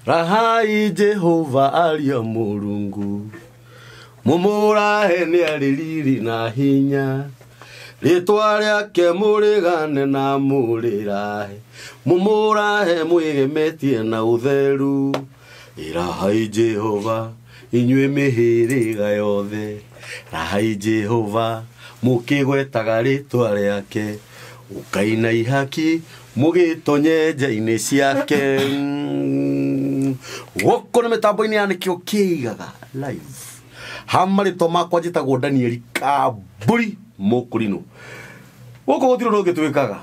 Rahai Jehova aria Mulungu, mumurahe nĩ arĩ riri na hinya, rĩtwa rĩake mũrĩgane na mũrĩrahe, mumurahe mwĩgemetie na ũtheru. Rahai Jehova inyuĩ mĩhĩrĩga yothe, rahai Jehova mũkĩgwetaga rĩtwa rĩake, ũkai na ihaki mũgĩtonye nja-inĩ ciake. Gũkũ nĩ mĩtambo-inĩ ya Nĩkĩo Kĩigaga live. Ha marĩtwa makwa njĩtagwo Daniel Kamburi Mũkũrinũ. Gũkũ gũtirĩ ũndũ ũngĩ twĩkaga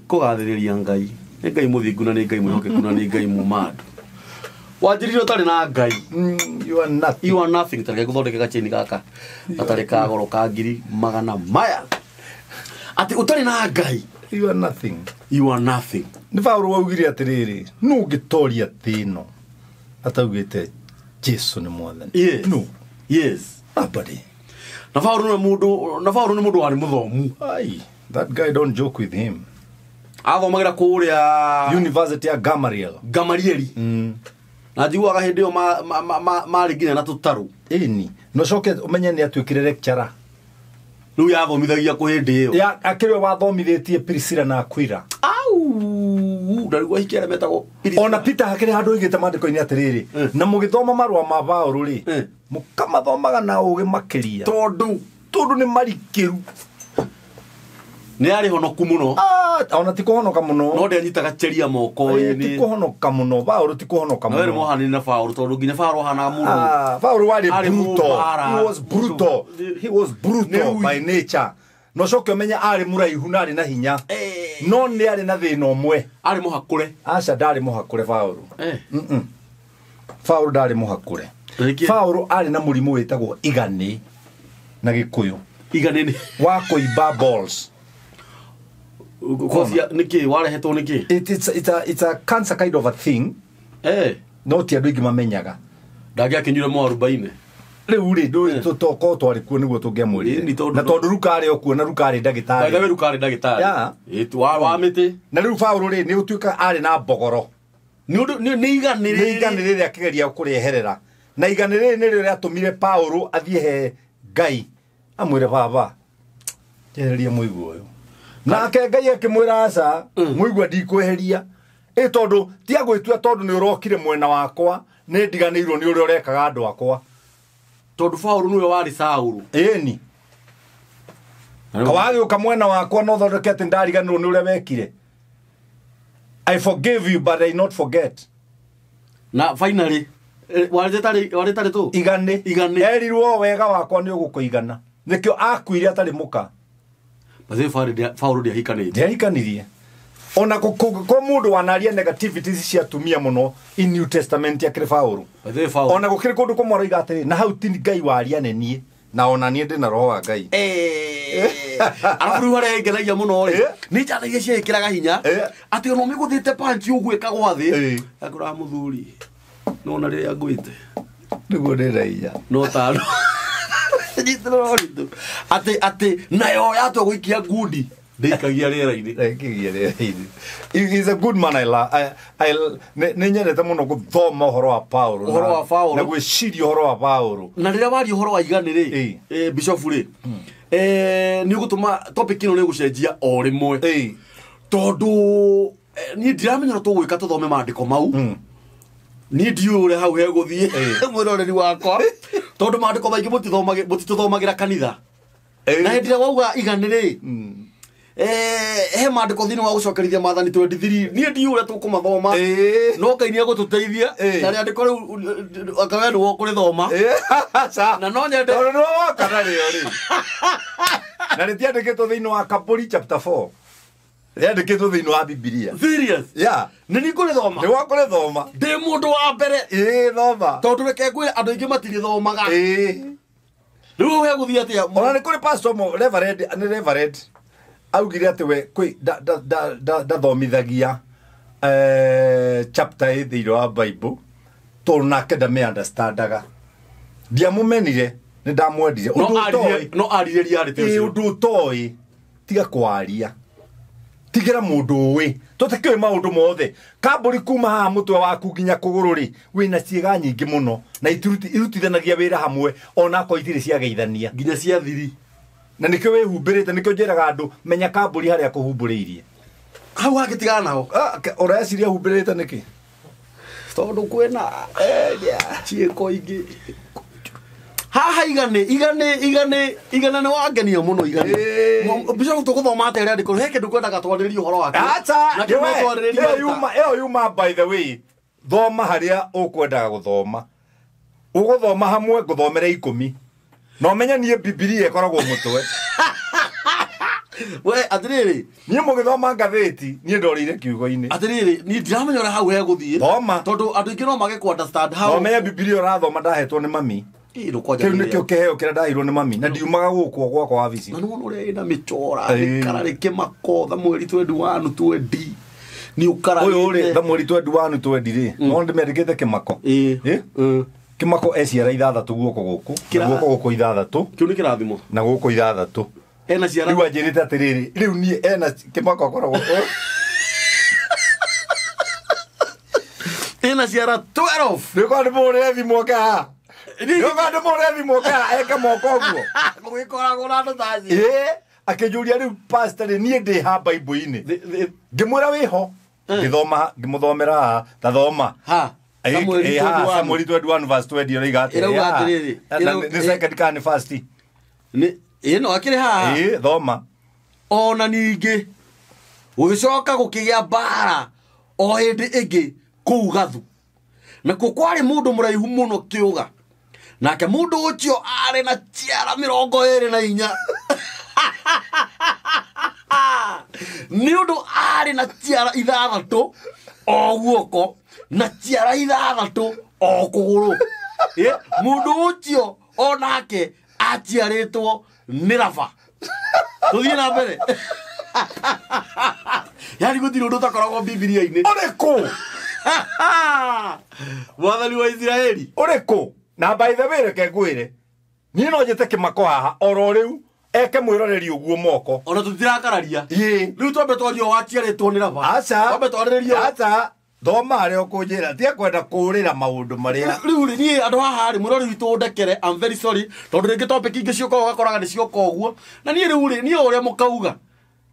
kũgathĩrĩria Ngai. Nĩ Ngai mũthingu na nĩ Ngai mwĩhokeku na nĩ Ngai mũmandũ. Wanjĩrire ũtarĩ na Ngai. You are nothing. You are nothing. Tareke gũthondeke gachaini gaka gatarĩ ka goro ka ngiri magana maya. Atĩ ũtarĩ na Ngai. You are nothing. You are nothing. Nĩ Paũlũ waugire atĩrĩrĩ, nũ ũngĩtoria thĩ ĩno ataugĩte Jesu nĩ mwathani? Yes. No. Yes. Nobody. Na Paũlũ nĩ mũndũ, na Paũlũ nĩ mũndũ warĩ mũthomu. Ai, that guy, don't joke with him. Athomagĩra kũrĩa University ya Gamaliel. Gamalieli. Na njiguaga hĩndĩ ĩyo marĩ nginya na tũtarũ. Ĩni. No coke ũmenye nĩ atuĩkire lecturer. Rĩu yathomithagia kũ hĩndĩ ĩyo? Ya, akĩrĩ we wathomithĩtie Priscilla na Aquila. Au, na rĩu ahiki arĩa metagwo Priscilla. Ona Peter hakĩrĩ handũ oigĩte maandĩko-inĩ atĩrĩrĩ, na mũgĩthoma marũa ma Paũlũ rĩ, mũkamathomaga na ũgĩ makĩria. Tondũ Tondũ nĩ marikĩru. Nĩ arĩ honoku mũno. Ona ti kũhonoka mũno. No ndĩanyitaga cheria moko-inĩ. Ti kũhonoka mũno. Paũlũ ti kũhonoka Na we nĩ mũno. mwahanire na Paũlũ tondũ nginya Paũlũ ahanaga mũndũ. Paũlũ warĩ Arĩ brutal. mũmbara. He was brutal. He was brutal Nĩ by nature. No coke ũmenye arĩ mũraihu na arĩ na hinya. No nĩ arĩ na thĩna ũmwe. Arĩ mũhakũre. Aca, ndarĩ mũhakũre Paũlũ. Paũlũ ndarĩ mũhakũre. Nĩkĩ? Paũlũ arĩ na mũrimũ wĩtagwo igani na Gĩkũyũ. Igani nĩ? Wa kũimba balls. Kobia nĩkĩ? Warehetwo nĩkĩ? It's a cancer kind of a thing. No ti andũ aingĩ mamenyaga. Ndangĩakĩnyuire mwarubaine. Rĩu rĩ, ndũĩ tũtokorwo twarĩ kuo nĩguo tũngĩamwĩrire. Ĩni, tondũ Na tondũ Ruka arĩ o kuo na Ruka arĩ ndagĩtarĩ. By the way, Ruka arĩ ndagĩtarĩ. Yeah. Ĩ, wa mĩtĩ. Na rĩu Paũlũ rĩ, nĩ ũtuĩka arĩ na mbogoro. Nĩ ũndũ, nĩ igani rĩrĩ. Nĩ igani rĩrĩ akĩgeria kũrĩeherera. Na igani rĩrĩ nĩrĩo rĩatũmire Paũlũ athiĩ he Ngai. Amwĩre, baba, njehereria mũigua ũyũ. Nake Ngai akĩmwĩra, aca, mũigua ndikweheria. Ĩ tondũ ti agwĩtua tondũ nĩ ũrokire mwena wakwa, nĩ ndiganĩirwo nĩ ũrĩa ũrekaga andũ akwa. Tondũ Paũlũ nĩwe warĩ Saũlũ. Ĩni. Kawagĩũka mwena wakwa no thondeke atĩ ndariganĩrwo nĩ ũrĩa wekire. I forgive you but I not forget. Na finally, warĩ tarĩ, warĩ tarĩ tũ? Igani. Igani. Erirwo wega wakwa nĩ ũgũkũigana. Nĩkĩo akuire atarĩ mũka. Bathĩ Paũlũ ndĩahikanĩtie. Ndĩahikanirie. Ona kũ mũndũ wanaria negativities cia atumia mũno in New Testament ya kĩrĩ Paũlũ. Bathĩ Paũlũ. Ona gũkĩrĩ kũndũ kũmwe aroiga atĩrĩ, na hau ti Ngai waria nĩ niĩ, na ona niĩ ndĩ na roho wa Ngai. Arabu rĩu harĩa ĩngenagia mũno rĩ, nĩ njata iria ciĩkĩraga hinya, atĩ ona ũmĩgũthĩte punch ũguo ĩkagwa thĩ, akũraga mũthuri, no ona rĩrĩa ngwĩte. Nĩguo ndĩ na hinya. No tano. Nyitĩrĩra ũritũ. Atĩ, nayo yatua gũikia ngundi, ndĩikagia rĩera-inĩ. Ndĩikagia rĩera-inĩ. He is a good man. Nĩ nyendete mũno gũthoma ũhoro wa Paũlũ. Ũhoro wa Paũlũ. Na gwĩciria ũhoro wa Paũlũ. Na rĩrĩa waria ũhoro wa igani rĩ, Bishop rĩ, nĩ ũgũtũma topic ĩno nĩ ĩgũcenjia o rĩmwe. Tondũ, niĩ ndiramenya ũrĩa tũgwĩka tũthome maandĩko mau. Niĩ ndiũĩ ũrĩa hau hegũthiĩ, mwĩroreri wakwa. Tondũ maandĩko maingĩ mũtitũthomagĩra kanitha. Na hĩndĩ ĩrĩa wauga igani rĩ, he maandĩko thĩinĩ wa gũcokerithia maathani 23. Niĩ ndiũĩ ũrĩa tũkũmathoma. No Ngai nĩ egũtũteithia. Na rĩandĩko rĩu, anga we nĩwe ũkũrĩthoma. Aca. Na no nyende. Tondũ nĩwe woka narĩo rĩ. Na rĩtiandĩkĩtwo thĩinĩ wa Kaburi chapter 4. Rĩandĩkĩtwo thĩinĩ wa Bibilia. Serious? Yeah. Nĩ niĩ ngũrĩthoma? Nĩ wakũrĩthoma. Ndĩ mũndũ wa mbere. Thoma. Tondũ reke ngwĩre andũ aingĩ matirĩthomaga. Rĩu hegũthiĩ atĩa? Ona nĩ kũrĩ pastor mo, reverend, nĩ reverend. Augire atĩ we kwĩ ndathomithagia, chapter ĩ thĩinĩ wa Bible, tondũ nake ndame understandaga. Ndiamũmenire, nĩ ndamwendire. No Ũndũ ũtoĩ. aririe reality ũcio. Ũndũ ũtoĩ, tiga kwaria. Tigĩra mũndũ ũĩ. Tũtikĩũĩ maũndũ mothe. Kambũri kuma haha mũtwe waku nginya kũgũrũ rĩ, wĩna ciĩga nyingĩ mũno na irutithanagia wĩra hamwe ona akorwo itirĩ ciageithania. Nginya cia thiri. Na nĩkĩo wĩhumbĩrĩte, nĩkĩo njĩraga andũ menya kambũri harĩa kũhumbũrĩirie. Hau hangĩtigana naho. Ũreciria humbĩrĩte nĩkĩ? Tondũ kwĩna ciĩko ingĩ. Haha igane nĩ wangenia mũno igane. Bishop tũgũthoma atĩa rĩandĩko? He kĩndũ kwendaga twarĩrie ũhoro wake. Acha, ĩyo yuma by the way. Thoma harĩa ũkwendaga gũthoma. Ũgũthoma hamwe ngũthomere 10. No menye niĩ Bibilia ĩkoragwo mũtwe. We atĩrĩrĩ, niĩ mũgĩthoma ngathĩti, niĩ ndorĩire kiugo-inĩ. Atĩrĩrĩ, niĩ ndiramenya ũrĩa hau hegũthiĩ. Thoma. Tondũ andũ aingĩ no mage kũ-understand hau. No menye Bibilia ũrathoma ndahetwo nĩ mami. Kĩu nĩkĩo kĩheo kĩrĩa ndaheirwo nĩ mami na ndiumaga gũkũ gwakwa wabici. Na nĩwona ũrĩa ĩna mĩchora, mĩkara rĩkĩmako, Thamweri 21 20. Nĩ ũkararĩte. Ũyũ rĩ, Thamweri 21 20 rĩ, no ndĩmĩandĩkĩte kĩmako. Kĩmako eciara 6 guoko gũkũ, na guoko gũkũ 6. Kĩu nĩ kĩrathimo. Na gũkũ 6. Ena ciara. Rĩu anjĩrĩte atĩrĩrĩ, rĩu niĩ ena kĩmako akoragwo. Ena ciara 12. Rĩu korwo ndĩmũhũrĩre thimũ oke haha. Rĩu ndĩmũhũrĩre thimũ oke haha eke moko ũguo. Gũgĩkoragwo na andũ ta acio. Akĩnjũria rĩu pastor rĩ, niĩ ndĩ ha Bible-inĩ. Ngĩmwĩra wĩho. Ngĩthoma, ngĩmũthomera haha, ta thoma. Ha. Samuel 21 verse 20 ũroiga atĩrĩ. Ĩrauga atĩrĩrĩ. Nĩ second kana nĩ first? Nĩ ĩno akĩrĩ haha. Thoma. Ona ningĩ gũgĩcoka gũkĩgĩa mbara o hĩndĩ ĩngĩ kũu Gathu. Nakuo kwarĩ mũndũ mũraihu mũno kĩũga. Nake mũndũ ũcio arĩ na ciara 24. Nĩ ũndũ arĩ na ciara 6 o guoko na ciara 6 o kũgũrũ. Mũndũ ũcio onake aciarĩtwo nĩ Raba. Tũthiĩ na mbere. Yani gũtirĩ ũndũ ũtakoragwo Bibilia-inĩ. Ũrĩkũ? Mwathani wa Isiraeli. Ũrĩkũ? Na by the way reke ngwĩre, niĩ no njĩte kĩmako haha oro rĩu eke mwĩroreri ũguo moko. Ona tũtirakararia. Rĩu twambe twarie waciarĩtwo nĩ Raba. Aca. Twambe twarĩrĩrie. Aca. Thoma harĩa ũkũnjĩra, tiakwenda kũũrĩra maũndũ marĩa. Rĩu rĩ, niĩ andũ haha rĩ, mwĩroreri witũ ũndekere, I'm very sorry, tondũ rĩngĩ topic ingĩ ciũkaga ũgakoraga nĩ cioka ũguo. Na niĩ rĩu rĩ, niĩ ũrĩa mũkauga.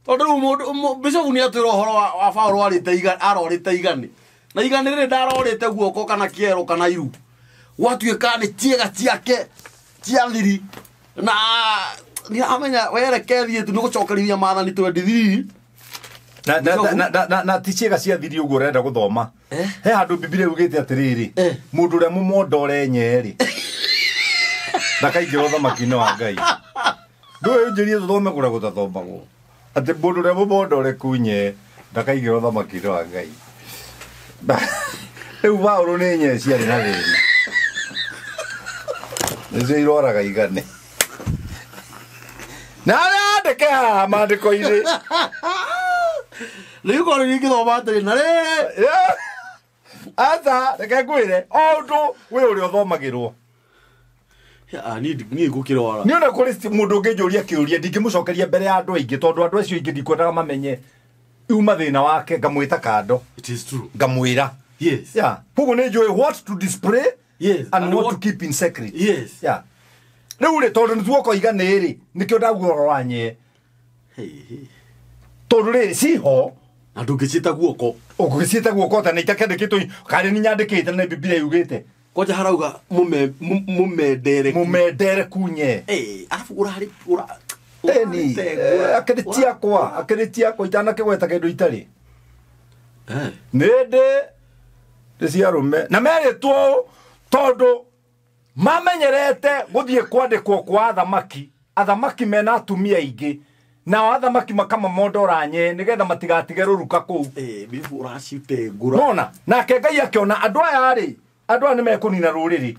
Tondũ rĩu mũndũ Bishop nĩ atwĩra ũhoro wa Paũlũ arĩte arorĩte igane. Na igane rĩrĩ ndarorĩte guoko kana kĩero kana iru. Gwatuĩka nĩ ciĩga ciake cia thiri. Na ndiramenya wereke thiĩ tu nĩ gũcokerithia maathani 23. Na ti ciĩga cia thiri ũguo ũrenda gũthoma. He handũ Bibilia yugĩte atĩrĩrĩ, mũndũ ũrĩa mũmondore nyerĩ ndakaingĩra ũthamaki-inĩ wa Ngai. Ndũĩ ũnjĩrie tũthome kũrĩa gũtathomagwo. Atĩ mũndũ ũrĩa mũmondore kunye ndakaingĩra ũthamaki-inĩ wa Ngai. Rĩu Paũlũ nĩ nye ciarĩ na thĩna. Nĩcio iroraga igane. Na andĩke haha maandĩko-inĩ. Rĩu korwo ningĩthoma atĩrĩ na rĩrĩ. Aca, reke ngwĩre, o ũndũ wĩ ũrĩa ũthomagĩrwo. Niĩ ngũkĩrwara. Niĩ ona kũrĩ mũndũ ũngĩnjũria kĩũria ndingĩmũcokeria mbere ya andũ aingĩ tondũ andũ acio aingĩ ndikwendaga mamenye uma thĩna wake ngamwĩta kando. It is true. Ngamwĩra. Yes. Yeah. Koguo nĩ njũĩ what to display. Yes. And what to keep in secret. Yes. Yeah. Rĩu rĩ, tondũ nĩ tuoka igane rĩ, nĩkĩo ndauga ũhoro wa nyee. Tondũ rĩrĩ ciho. Na ndũngĩciĩta guoko. Ũngĩciĩta guoko ta nĩ itakĩandĩkĩtwo, karĩ nĩ nyandĩkĩte na Bibilia yugĩte. Kwanja harauga mũmendere. Mũmendere kunye. Arabu ũrarĩ Eni, akĩrĩ tiakwa, akĩrĩ tiakwa itanakĩgweta kĩndũ itarĩ. Nĩ ndĩ nĩ cia arũme. Na merĩtwo tondũ mamenyerete gũthiĩ kwandĩkwo kwa athamaki, athamaki mena atumia aingĩ, nao athamaki makamamondora nye nĩgetha matigatige rũruka kũu. Bibu ũracitengũra. Nona, nake Ngai akĩona andũ aya rĩ, andũ aya nĩmekũnina rũrĩrĩ.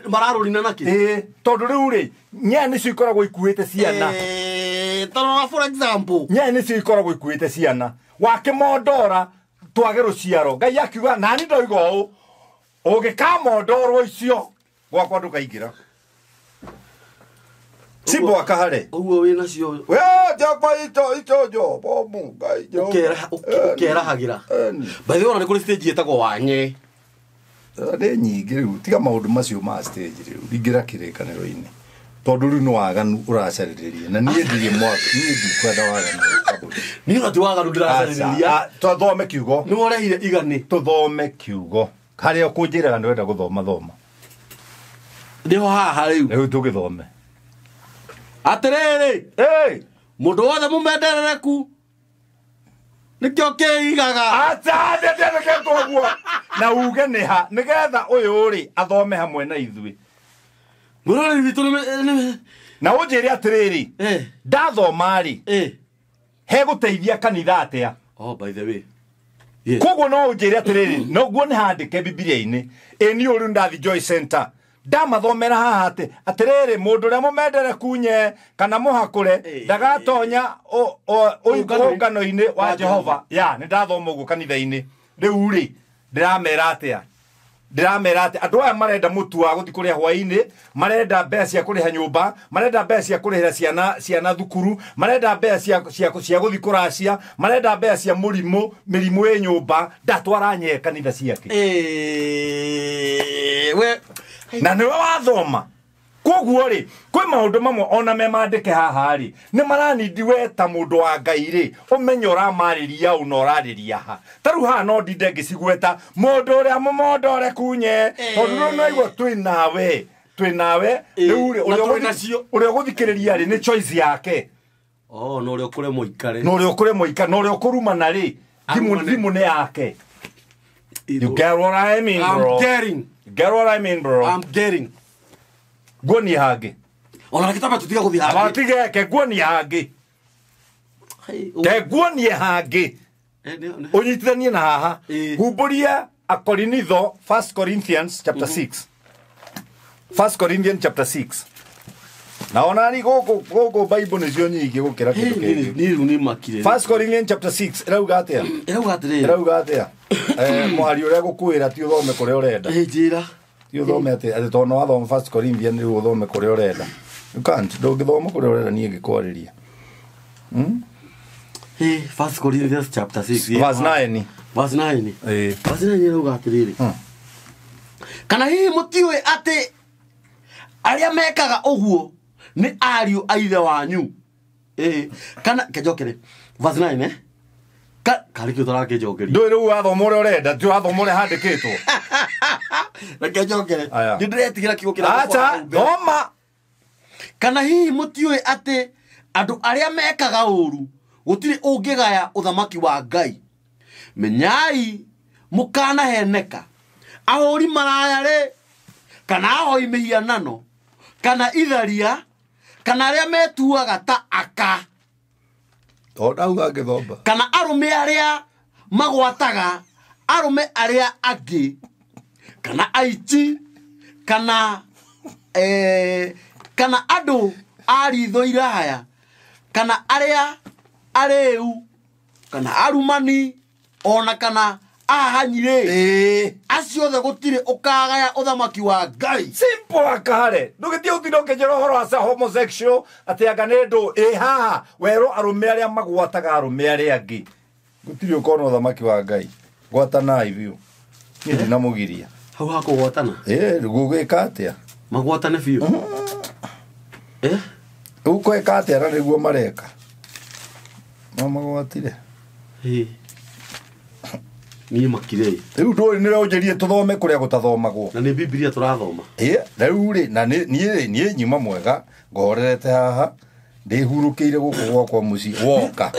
Mararũrina nakĩ? Tondũ rĩu rĩ, nyea nĩcio ikoragwo ikuĩte ciana. Tarora for example. Nyea nĩcio ikoragwo ikuĩte ciana. Wakĩmondora twage rũciaro. Ngai akiuga nani ndoiga ũũ, ũngĩkamondorwo icio gwakwa ndũkaingĩra. Simbo akahare Ũguo wĩ nacio. We jakwa ito ito jo bomu ngai jo. Ũkerahagĩra. By the way, ona nĩ kũrĩ stage ĩtagwo wanye. Nĩ nyingĩ rĩu tiga maũndũ macio ma stage rĩu ingĩra kĩrĩkanĩro-inĩ tondũ rĩu nĩ waganu ũracarĩrĩria na niĩ ndirĩ mwaka niĩ ndikwenda waganu. Niĩ ona ti waganu ndĩracarĩrĩria. Tũthome kiugo. Nĩ worehire igani. Tũthome kiugo harĩa ũkũnjĩraga nĩwenda gũthoma thoma. Nĩho haha rĩu. Rĩu tũgĩthome. Atĩrĩrĩ. Mũndũ wothe mũmenderereku nĩkĩo kĩigaga. Acha ndĩreketwo guo. Na uge nĩ ha nĩgetha ũyũ rĩ athome hamwe na ithuĩ. Mũrori witũ nĩ na ũnjĩre atĩrĩrĩ. Ndathoma rĩ. Hegũteithia kanitha atĩa? Oh, by the way. Yes. Koguo no ũnjĩre atĩrĩrĩ noguo nĩ handĩke Bibilia-inĩ. Ĩ niĩ ũrĩ ndathi Joy Center. Ndamathomera haha atĩ atĩrĩrĩ mũndũ ũrĩa mũmendere kunye kana mũhakũre ndagatonya ũngano-inĩ wa Jehova. Ya nĩ ndathoma ũguo kanitha-inĩ. Rĩu rĩ ndĩramera atĩa? Ndĩramera atĩ andũ aya marenda mũtu wa gũthiĩ kũrĩa hwaĩ-inĩ, marenda mbeca cia kũrĩha nyũmba, marenda mbeca cia kũrĩhĩra ciana thukuru, marenda mbeca cia gũthiĩ kũracia, marenda mbeca cia mũrimũ, mĩrimũ ĩ nyũmba, ndatwara nye kanitha ciake. We na nĩwe wathoma. Koguo rĩ kwĩ maũndũ mamwe ona me mandĩke haha rĩ nĩ maranindi we ta mũndũ wa Ngai rĩ ũmenye ũramarĩria ũ na ũrarĩria ha. Ta rĩu haha no ndinde ngĩcigweta mũndũ ũrĩa mũmondore kunye tondũ rĩu no igua twĩ nawe rĩu rĩ ũrĩa ũgũthikĩrĩria rĩ nĩ choice yake. Oh, no ũrĩa ũkũremwo ikare. No ũrĩa ũkũremwo ikare, no ũrĩa ũkũrumana rĩ thimũ nĩ yake. You get what I mean, bro. I'm getting. Get what I mean, bro. I'm getting. Guonie hangĩ. Ona gĩtamba tũtiga gũthiĩ hangĩ. Matige ke guonie hangĩ. Ke guonie hangĩ. Ũnyitithanie na haha. Humbũria Akorinitho 1 Corinthians chapter 6. 1 Corinthians chapter 6. Na ona ni gũkũ Bible nĩcio nyingĩ gũkĩra kĩndũ kĩngĩ. Ni rĩu nĩ makire. 1 Corinthians chapter 6 ĩrauga atĩa? Ĩrauga atĩrĩrĩ. Ĩrauga atĩa? Mũhari ũrĩa gũkwĩra ti ũthome kũrĩa ũrenda. Njĩra. Ti ũthome atĩ tondũ wathoma 1 Corinthians rĩu ũthome kũrĩa ũrenda. You can't. Ndũngĩthoma kũrĩa ũrenda niĩ ngĩkwarĩria. 1 Corinthians chapter 6 verse 9. Verse 9. Verse 9 ĩrauga atĩrĩrĩ. Kana hihi mũtiũĩ atĩ arĩa mekaga ũguo nĩ ariũ a ithe wanyu. Kana kĩnjokere. Verse 9 Karĩ kĩo tũrakĩnjokeria. Ndũĩ rĩu wathoma ũrĩa ũrenda, ti wathoma ũrĩa handĩkĩtwo. Reke njokere. Nĩ ndĩretigĩra kiugo kĩrĩa. Acha, thoma. Kana hihi mũtiũĩ atĩ andũ arĩa mekaga ũũru gũtirĩ ũngĩgaya ũthamaki wa Ngai. Menyai mũkanaheneka. Ahũri maraya rĩ, kana ahoi mĩhianano, kana itharia, kana arĩa metuaga ta aka. Kana arũme arĩa magwataga arũme arĩa angĩ, kana aici, kana kana andũ a ritho iraya, kana arĩa arĩu, kana arumani, ona kana ahahanyi rĩ, acio othe gũtirĩ ũkagaya ũthamaki wa Ngai. Simple akahare. Ndũgĩthiĩ ũtinde ũkĩnjĩra ũhoro wa homosexual atĩ anga nĩ ndũ ĩ haha werwo arũme arĩa magwataga arũme arĩa angĩ. Gũtirĩ ũkona ũthamaki wa Ngai. Gwatanai biũ. Niĩ ndinamũgiria. Hau ha kũgwatana? Gũgĩka atĩa? Magwatane biũ. Ũkwĩka atĩa na nĩguo mareka? No magwatire. Niĩ makire. Rĩu ndũĩ nĩ ũnjĩrie tũthome kũrĩa gũtathomagwo. Na nĩ Bibilia tũrathoma. Rĩu rĩ na niĩ nyuma mwega ngorerete haha ndĩhurũkĩire gũkũ gwakwa mũciĩ woka.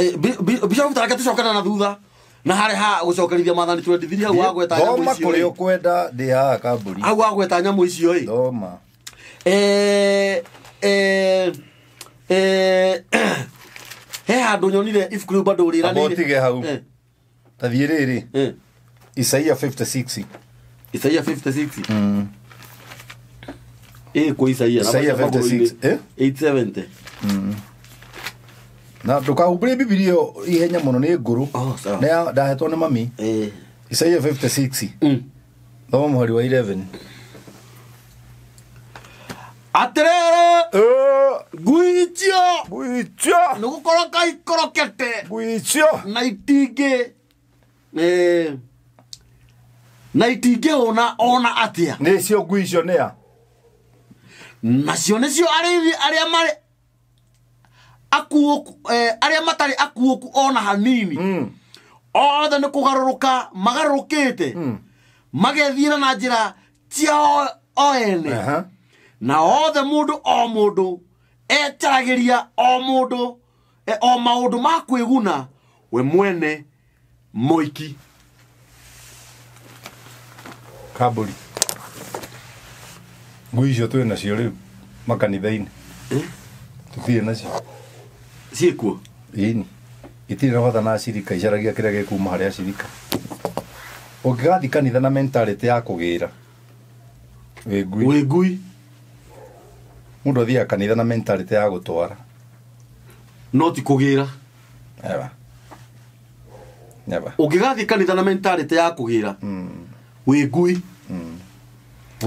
Bishop tareke tũcokane na thutha. Na harĩ ha gũcokerithia maathani 23 hau wagweta nyamũ icio. Thoma kũrĩa ũkwenda ndĩ haha kambũri. Hau wagweta nyamũ icio ĩ. Thoma. He handũ nyonire ibuku rĩu bado rĩranĩire. Amba ũtige hau. Ta thiĩ rĩrĩ. Isaiah 56. Isaiah 56. Kũ Isaiah. Isaiah 56. 870. Na ndũkahumbĩre Bibilia ihenya mũno nĩ ngũrũ. Nĩ ndahetwo nĩ mami. Isaiah 56. Thoma mũhari wa 11. Atĩrĩrĩ, ngui Ngui icio. Nĩ gũkoroka ikorokete. Ngui icio. Na itingĩ na itingĩhũna ona atĩa. Nĩcio ngui icio nĩ a? Nacio nĩcio arĩithi arĩa marĩ akuũku, arĩa matarĩ akuũku ona hanini. Othe nĩ kũgarũrũka magarũrũkĩte. Magethiĩra na njĩra ciao o ene. Na othe mũndũ o mũndũ ecaragĩria o mũndũ o maũndũ ma kwĩguna we mwene moiki. Kaburi. Ngui icio twĩ nacio rĩu makanitha-inĩ. Tũtirĩ nacio. Ciĩkuo? Ĩni. Itirĩ na bata na acirika, icaragia kĩrĩa gĩkuma harĩ acirika. Ũngĩgathiĩ kanitha na mentality ya kũgĩra, wĩ ngui. Wĩ ngui. Mũndũ athiaga kanitha na mentality ya gũtwara. No ti kũgĩra. Never. Never. Ũngĩgathiĩ kanitha na mentality ya kũgĩra, wĩ ngui.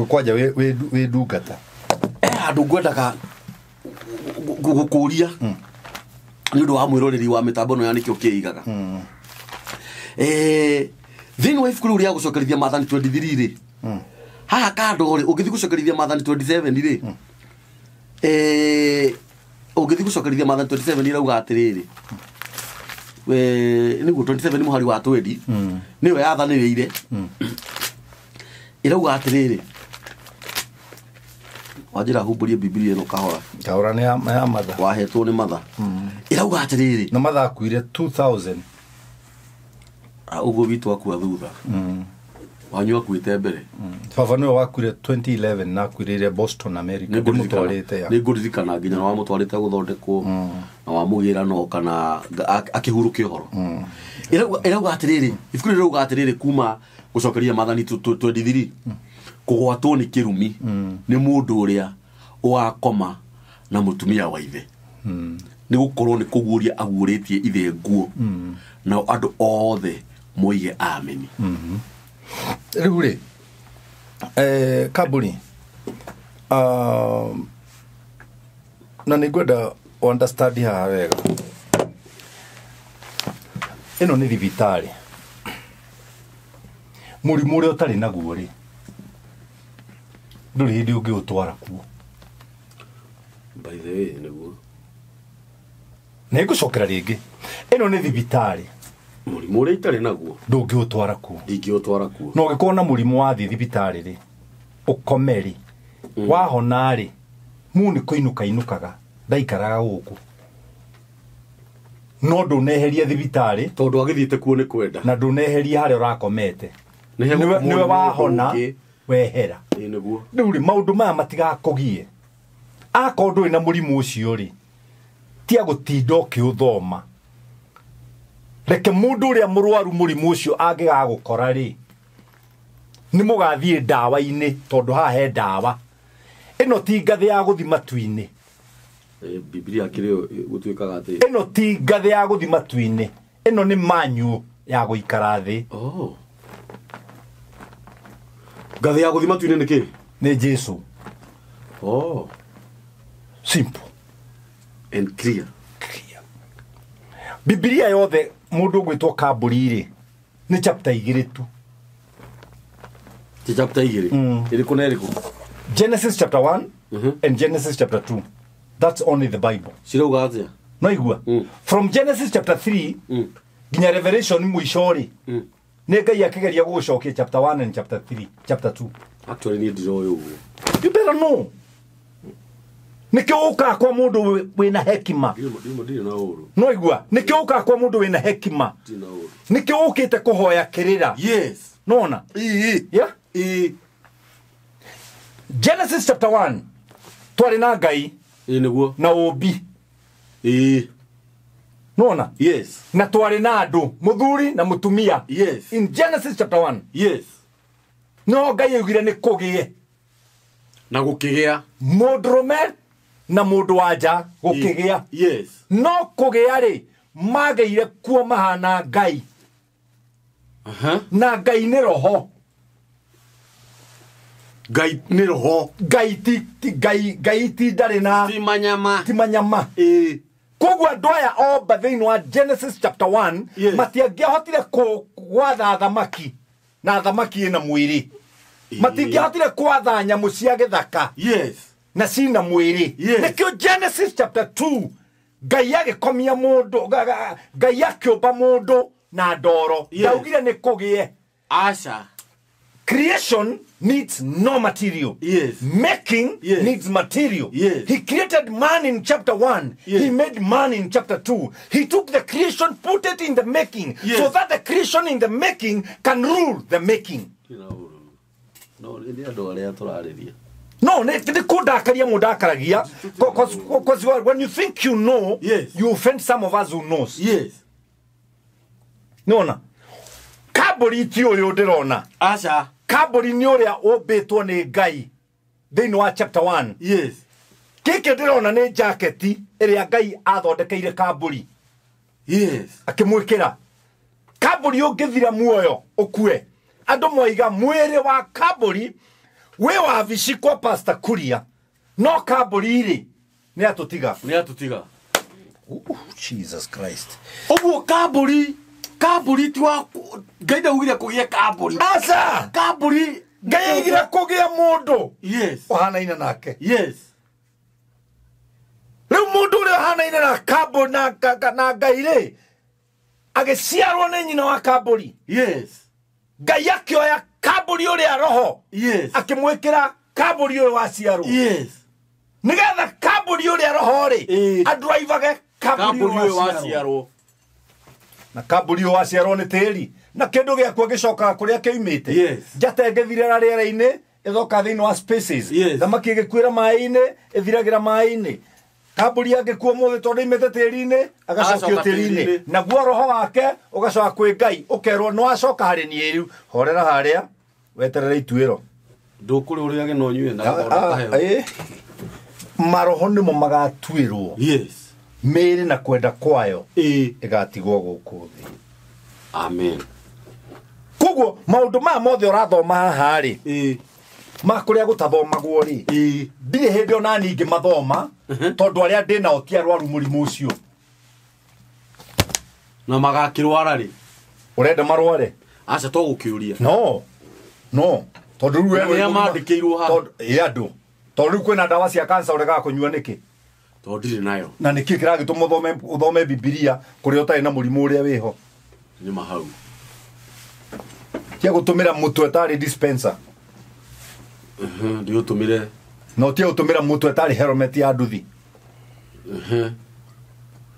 Kwanja wĩ ndungata. Handũ ngwendaga gũkũria nĩ ũndũ wa mwĩroreri wa mĩtambo ĩno ya nĩkĩo kĩigaga. Thĩinĩ wa ibuku rĩu rĩa gũcokerithia Maathani 23 rĩ, haha kando rĩ, ũngĩthiĩ gũcokerithia Maathani 27 rĩ, ũngĩthiĩ gũcokerithia Maathani 27 ĩrauga atĩrĩrĩ, nĩguo 27 mũhari wa 20, nĩyo yathanĩrĩire, ĩrauga atĩrĩrĩ, wanjĩra humbũrie Bibilia ĩno kahora. Kahora nĩ ya matha. Wahetwo nĩ matha. Ĩrauga atĩrĩrĩ. Na matha akuire 2000. Ũguo witũ akua thutha. Wanyu akuĩte mbere. Baba nĩwe wakuire 2011 na akuĩrĩire Boston, America. Ndĩmũtwarĩte ya. Nĩngũririkana nginya na wamũtwarĩte gũthondekwo na wamũgĩra no kana akĩhurũkia ũhoro. Ĩrauga atĩrĩrĩ, ibuku rĩrĩ rĩrauga atĩrĩrĩ kuma gũcokeria Maathani 23, kũgwatwo nĩ kĩrumi nĩ mũndũ ũrĩa ũgakoma na mũtumia wa ithe. Nĩ gũkorwo nĩ kũguũria aguũrĩtie ithe nguo. Nao andũ othe moige ameni. Rĩu rĩ, Kaburi, na nĩngwenda understand haha wega. Ĩno nĩ thibitarĩ. Mũrimũ ũrĩa ũtarĩ naguo rĩ, ndũrĩ hĩndĩ ũngĩũtwara kuo. By the way, nĩguo. Nĩngũcokera rĩngĩ. Ĩno nĩ thibitarĩ. Mũrimũ ũrĩa itarĩ naguo ndũngĩũtwara kuo. Ndingĩũtwara kuo. No ũngĩkorwo na mũrimũ wathiĩ thibitarĩ rĩ, ũkome rĩ, wahona rĩ, mu nĩ kũinũka inũkaga, ndaikaraga gũkũ. No ndũneheria thibitarĩ tondũ agĩthiĩte kuo nĩ kwenda. Na ndũneheria harĩa ũrakomete. Nĩwe wahona wehera. Nĩguo. Rĩu rĩ, maũndũ maya matigakũgie. Akorwo ndũrĩ na mũrimũ ũcio rĩ, tia gũtinda ũkĩũthoma. Reke mũndũ ũrĩa mũrwaru mũrimũ ũcio angĩgagũkora rĩ, nĩ mũgathiĩ ndawa-inĩ tondũ haha he ndawa. Ĩno ti ngathĩ ya gũthiĩ matu-inĩ. Bibilia kĩrĩ gũtuĩkaga atĩ ĩno ti ngathĩ ya gũthiĩ matu-inĩ. Ĩno nĩ manyu ya gũikara thĩ. Ngathĩ ya gũthiĩ matu-inĩ nĩ kĩ? Nĩ Jesu. Simple and clear. Bibilia yothe mũndũ ũgwĩtwo Kaburi rĩ, nĩ chapter 2 tu. Ti chapter 2? Ĩrĩkũ na ĩrĩkũ? Genesis chapter 1 and Genesis chapter 2. That's only the Bible. Cirauga atĩa? No igua. From Genesis chapter 3 nginya Revelation mũico rĩ, nĩ Ngai akĩgeria gũgũcokia chapter 1 and chapter 3, chapter 2. Actually niĩ ndiroĩ ũguo. You better know. Nĩkĩo ũkaga kwa mũndũ wĩna hekima. Ndirĩ na ũũru. No igua, nĩkĩo ũkaga kwa mũndũ wĩna hekima. Ndirĩ na ũũru. Nĩkĩo ũkĩte kũhoya kĩrĩra. Yes. Nona? Yeah? Genesis chapter 1. Twarĩ na Ngai. Nĩguo. Na ũmbi. Nona? Yes. Na twarĩ na andũ, mũthuri na mũtumia. Yes. In Genesis chapter 1. Yes. No Ngai augire nĩ kũgĩe. Na gũkĩgĩa. Mũndũrũme na mũndũ wa nja gũkĩgĩa. Yes. No kũgĩa rĩ, magĩire kuo mahana Ngai. Na Ngai nĩ roho. Ngai nĩ roho. Ngai ti Ngai, Ngai ti ndarĩ na ti manyama. Ti manyama. Koguo andũ aya omba thĩinĩ wa Genesis chapter 1 Yes. matiangĩahotire gwatha thamaki na thamaki ĩna mwĩrĩ. Matingĩahotire kwatha nyamũ cia gĩthaka Yes. na cina mwĩrĩ. Yes. Nĩkĩo Genesis chapter 2 Ngai agĩkomia mũndũ, Ngai akĩũmba mũndũ na ndoro. Yes. Ndaugire nĩ kũgĩe. Aca. Creation needs no material. Yes. Making Yes. needs material. Yes. He created man in chapter 1. Yes. He made man in chapter 2. He took the creation, put it in the making, Yes. so that the creation in the making can rule the making. No, nĩ andũ arĩa tũrarĩria. No, nĩ kũndakaria mũndakaragia. Because when you think you know, Yes. you offend some of us who knows. Yes. Nĩwona? Kambũri ti ũyũ ndĩrona. Aca. Kambũri nĩ ũrĩa ũmbĩtwo nĩ Ngai thĩinĩ wa chapter 1. Yes. Gĩkĩ ndĩrona nĩ jaketi ĩrĩa Ngai athondekeire kambũri. Yes. Akĩmwĩkĩra. Kambũri ũngĩthira muoyo ũkue. Andũ moiga mwĩrĩ wa kambũri wĩ wabici kwa Pastor Kuria. No kambũri rĩ nĩ atũtiga. Nĩ atũtiga. Jesus Christ. Ũguo kambũri ti wa Ngai ndaugire kũgĩe kambũri. Aca! Kambũri Ngai aigire kũgĩa mũndũ Yes. ũhanaine nake. Yes. Rĩu mũndũ ũrĩa ũhanaine na kambũri na Ngai rĩ agĩciarwo nĩ nyina wa kambũri. Yes. Ngai akĩoya kambũri ũrĩa roho. Yes. Akĩmwĩkĩra kambũri ũyũ waciarwo. Yes. Nĩgetha kambũri ũrĩa roho rĩ andũraivage kambũri Kambũri ũyũ ũyũ waciarwo. waciarwo. Na kambũri ũyũ waciarwo nĩ tĩri na kĩndũ gĩakuo gĩcokaga kũrĩa kĩoimĩte. Yes. Njata ĩngĩthirĩra rĩera-inĩ ĩthoka thĩinĩ wa spaces. Yes. Thamaki ĩgĩkuĩra maĩ-inĩ ĩthiragĩra maĩ-inĩ. Kambũri angĩkua ũmũthĩ tondũ oimĩte tĩri-inĩ agacokio Agacoka tĩri-inĩ. tĩri-inĩ. Naguo roho wake ũgacoka kwĩ Ngai ũkerwo nĩ wacoka harĩ niĩ rĩu horera harĩa weterere ituĩro. Ndũkũrĩa ũrĩage no ũnyue na gathonda kaheo. Maroho nĩmo magatuĩrwo. Yes. Mĩĩrĩ na kwenda kwayo ĩgatigwo gũkũ thĩ. Amen. Koguo maũndũ maya mothe ũrathoma haha rĩ ma kũrĩa gũtathomagwo rĩ ndirĩ hĩndĩ ona niĩ ingĩmathoma tondũ arĩa ndĩ nao ti arwaru mũrimũ ũcio. Na magakĩrwara rĩ? Ũrenda marware? Aca to gũkĩũria. No. No. Tondũ rĩu we Nĩ mandĩkĩirwo haha. Tondũ ĩ andũ. Tondũ rĩu kwĩna ndawa cia cancer ũregaga kũnyua nĩkĩ? Tondũ ndirĩ nayo. Na nĩkĩ kĩragĩtũma ũthome Bibilia kũrĩa ũtarĩ na mũrimũ ũrĩa wĩho? Nyuma hau. Tia gũtũmĩra mũtwe tarĩ dispenser. Ndiũtũmĩre. No tia gũtũmĩra mũtwe tarĩ helmet ya nduthi.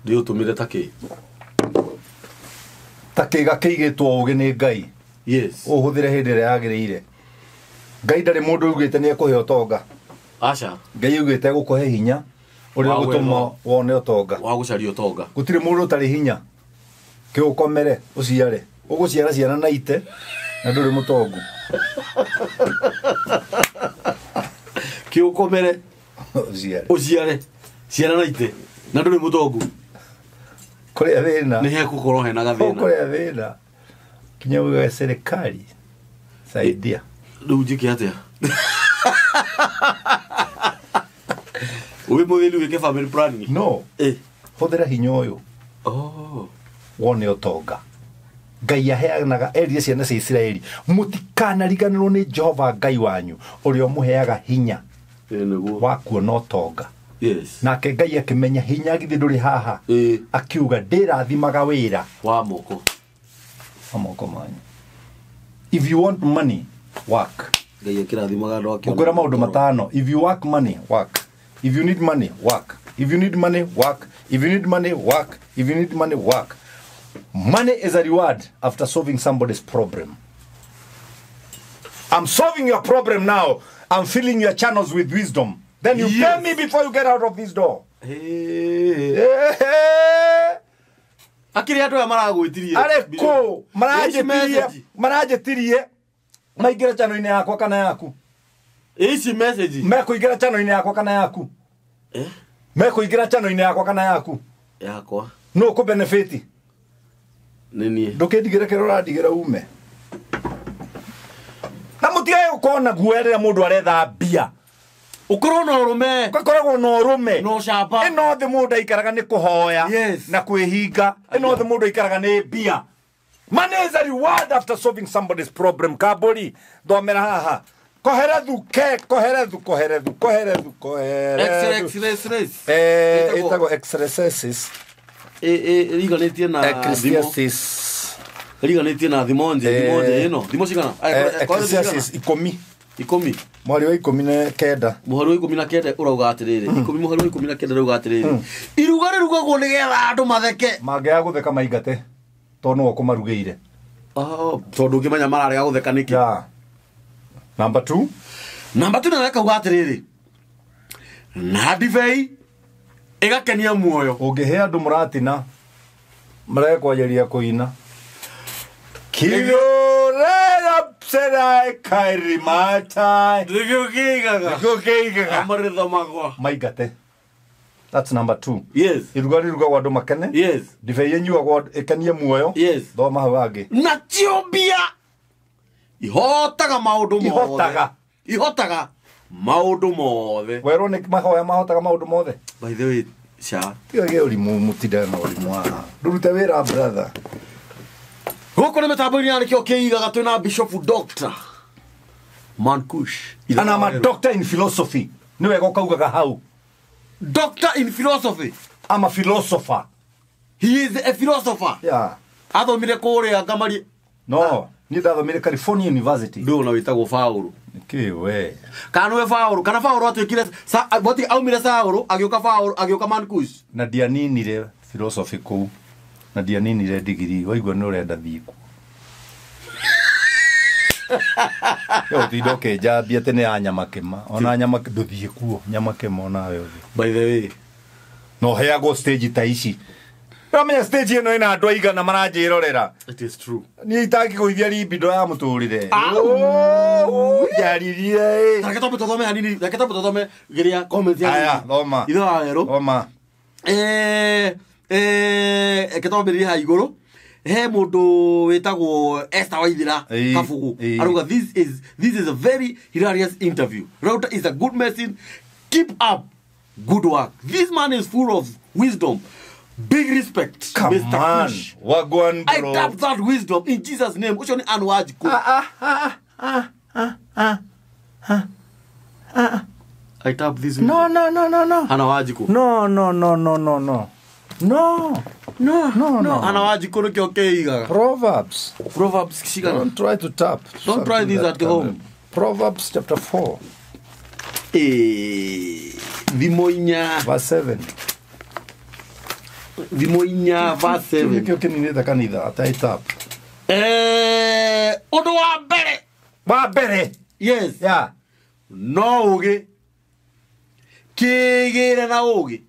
Ndiũtũmĩre ta kĩ? Ta kĩga kĩigĩtwo ũgĩ nĩ Ngai. Yes. Ũhũthĩre hĩndĩ ĩrĩa yagĩrĩire. Ngai ndarĩ mũndũ ugĩte nĩ ekũhe ũtonga. Aca. Ngai ugĩte egũkũhe hinya ũrĩa ũgũtũma wone ũtonga. Wa gũcaria ũtonga. Gũtirĩ mũndũ ũtarĩ hinya. Kĩũkomere ũciare. Ũgũciara ciana na ite na ndũrĩ mũtongu. Kĩũkomere ũciare. Ũciare ciana na ite na ndũrĩ mũtongu. Kũrĩa thĩna. Nĩ hegũkorwo hena gathĩna. Kũrĩa thĩna. Kinya uge serikali saidia. Rĩu njĩke atĩa? Wĩ mũthĩni wĩke family planning? No. Hũthĩra hinya ũyũ. Oh. Wone ũtonga. Ngai aheanaga erire ciana cia Isiraeli mũtikanariganĩrwo nĩ Jehova Ngai wanyu ũrĩa ũmũheaga hinya wa kuona ũtonga. Yes. Nake Ngai akĩmenya hinya githĩ ndũrĩ haha. Akiuga ndĩrathimaga wĩra wa moko. Wa moko manyu. If you want money, work. Ngai akĩrathimaga andũ akĩona. Ngũkwĩra maũndũ matano. If you work money, work. If you need money, work. If you need money, work. If you need money, work. If you need money, work. Money is a reward after solving somebody's problem. I'm solving your problem now. I'm filling your channels with wisdom. Then you Yes. pay me before you get out of this door. Hey. Akiri andũ aya maragwĩtirie. Arĩ kũ? Maranjĩtirie maingĩre channel-inĩ yakwa kana yaku. Ici message. Mekũingĩra channel-inĩ yakwa kana yaku. Mekũingĩra channel-inĩ yakwa kana yaku. Yakwa. Nũ ũkũ-benefit? Nĩ niĩ. Ndũkĩndigĩre kĩrĩa ũrandigĩra ume. Na mũtigae gũkorwo na guoya rĩrĩa mũndũ aretha mbia. Ukorwo na urume. Ugakoragwo na urume. Na ucamba. Ĩno thĩ mũndũ aikaraga nĩ kũhoya. Yes. Na kwĩhinga. Ĩno thĩ mũndũ aikaraga nĩ mbia. Money is a reward after solving somebody's problem. Kaburi, thomera haha. Koherethu ke, koherethu, koherethu, koherethu, koherethu. X-ray. Ĩtagwo Excellences. Ĩriganĩtie na Ecclesiastes. Ĩriganĩtie na thimo nje, thimo nje ĩno. Thimo cigana? Ecclesiastes 10. 10. Mwari wa 19. Mũhari wa 19 ũrauga atĩrĩrĩ. 10 mũhari wa 19 ũrauga atĩrĩrĩ. Iruga rĩrugagwo nĩgetha andũ matheke. Mangĩaga gũtheka maingate. Tondũ nĩwe ũkũmarugĩire. Tondũ ũngĩmenya mararega gũtheka nĩkĩ. Yeah. Number 2. Number 2 nayo ĩkauga atĩrĩrĩ. Na ndibei ĩgakenia muoyo. Ũngĩhe andũ mũratina marege kwanjĩrĩria kũina. Kĩgũrĩra pserai kairi matai. Nĩkĩo kĩigaga. Nĩkĩo kĩigaga. Amaritho makwa. Maingate. That's number 2. Yes. Iruga rĩrugagwo andũ makene. Yes. Ndibei ĩnyuagwo ĩkenie muoyo. Yes. Thoma hau hangĩ. Na tio mbia ihotaga maũndũ mothe. Ihotaga. Ihotaga maũndũ mothe. Werwo nĩ mahoya mahotaga maũndũ mothe. By the way, sha. Tigage ũrimũ mũtindane na ũrimũ haha. Ndũrute wĩra brother. Gũkũ nĩ mĩtambo-inĩ ya nĩkĩo kĩigaga twĩna Bishop Dr. Mankush. And I'm a doctor in philosophy. Nĩ wega ũkaugaga hau. Doctor in philosophy. I'm a philosopher. He is a philosopher. Yeah. Athomire kũrĩa Ngamari. No, niĩ ndathomire California University. Ndũĩ ona wĩtagwo Paũlũ. Nĩkĩ we? Kana nĩwe Paũlũ, kana Paũlũ atuĩkire boti aumire Saũlũ, agĩũka Paũlũ, agĩũka Mankush. Na ndianinire philosophy kũu. Na ndianinire degree, waigua nĩ ũrenda thiĩ kuo. Yo ũtinde ũkĩnjambia atĩ nĩ ya Nyamakĩma. Ona nyama ndũthiĩ kuo, Nyamakĩma onawe ũthiĩ. By the way. No heagwo stage ta ici. Ũramenya stage ĩno ĩna andũ aigana maranjĩrorera. It is true. Niĩ itangĩgũithia libido ya mũtũrĩre. Njaririe. Reke twambe tũthome hanini, reke twambe tũthome gĩrĩa comment ya. Aya, thoma. Ithe wa werũ. Thoma. Reke twambĩrĩrie haha igũrũ. He mũndũ wĩtagwo Esther Waithira Kabugu arauga this is a very hilarious interview. Rauta is a good medicine. Keep up good work. This man is full of wisdom. Big respect. Come Mr. on. Kush. Wagwan bro. I tap that wisdom in Jesus name. Ucio ni Ann Wanjiku. I tap this wisdom. No no no no no. Ann Wanjiku. No no no no no no. No. No, no, no. Ana Wanjiku nĩkĩo kĩigaga. Proverbs. Proverbs cigana. Don't try to tap. Don't try this at home. Proverbs chapter 4. Thimo inya. Verse 7. Thimo inya verse 7. Nĩkĩo kĩninĩte kanitha atai tap. Ũndũ wa mbere. Wa mbere. Yes. Yeah. No ũgĩ. Kĩgĩre na ũgĩ.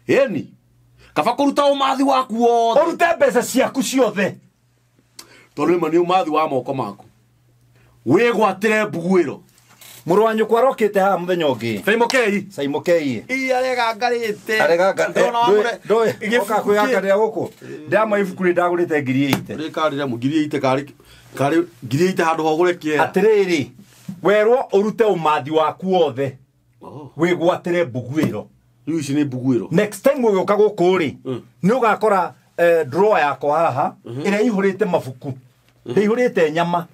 Ĩni. Kaba kũruta ũmathi waku wothe. Ũrute mbeca ciaku ciothe. Tondũ rĩmwe nĩ ũmathi wa moko maku. Wĩgwatĩre mbuguĩro. Mũrũ wa nyũkwa arokĩte haha mũthenya ũngĩ. Saimokei. Saimokei. Ii aregangarĩte. Aregangarĩte. Oka kwĩgangarĩra gũkũ. Ndĩramwe ibuku rĩ ndagũrĩte 80,000. Rĩkarĩra mu 80,000 karĩ 80,000 handũ hogũre kĩera. Atĩrĩrĩ, werwo ũrute ũmathi waku wothe. Wĩgwatĩre mbuguĩro. Rĩu ici nĩ mbuguĩro. Next time ũgĩũka gũkũ rĩ, nĩ ũgakora drawer yakwa haha ĩrĩa ĩihũrĩte mabuku. Ĩihũrĩte nyama.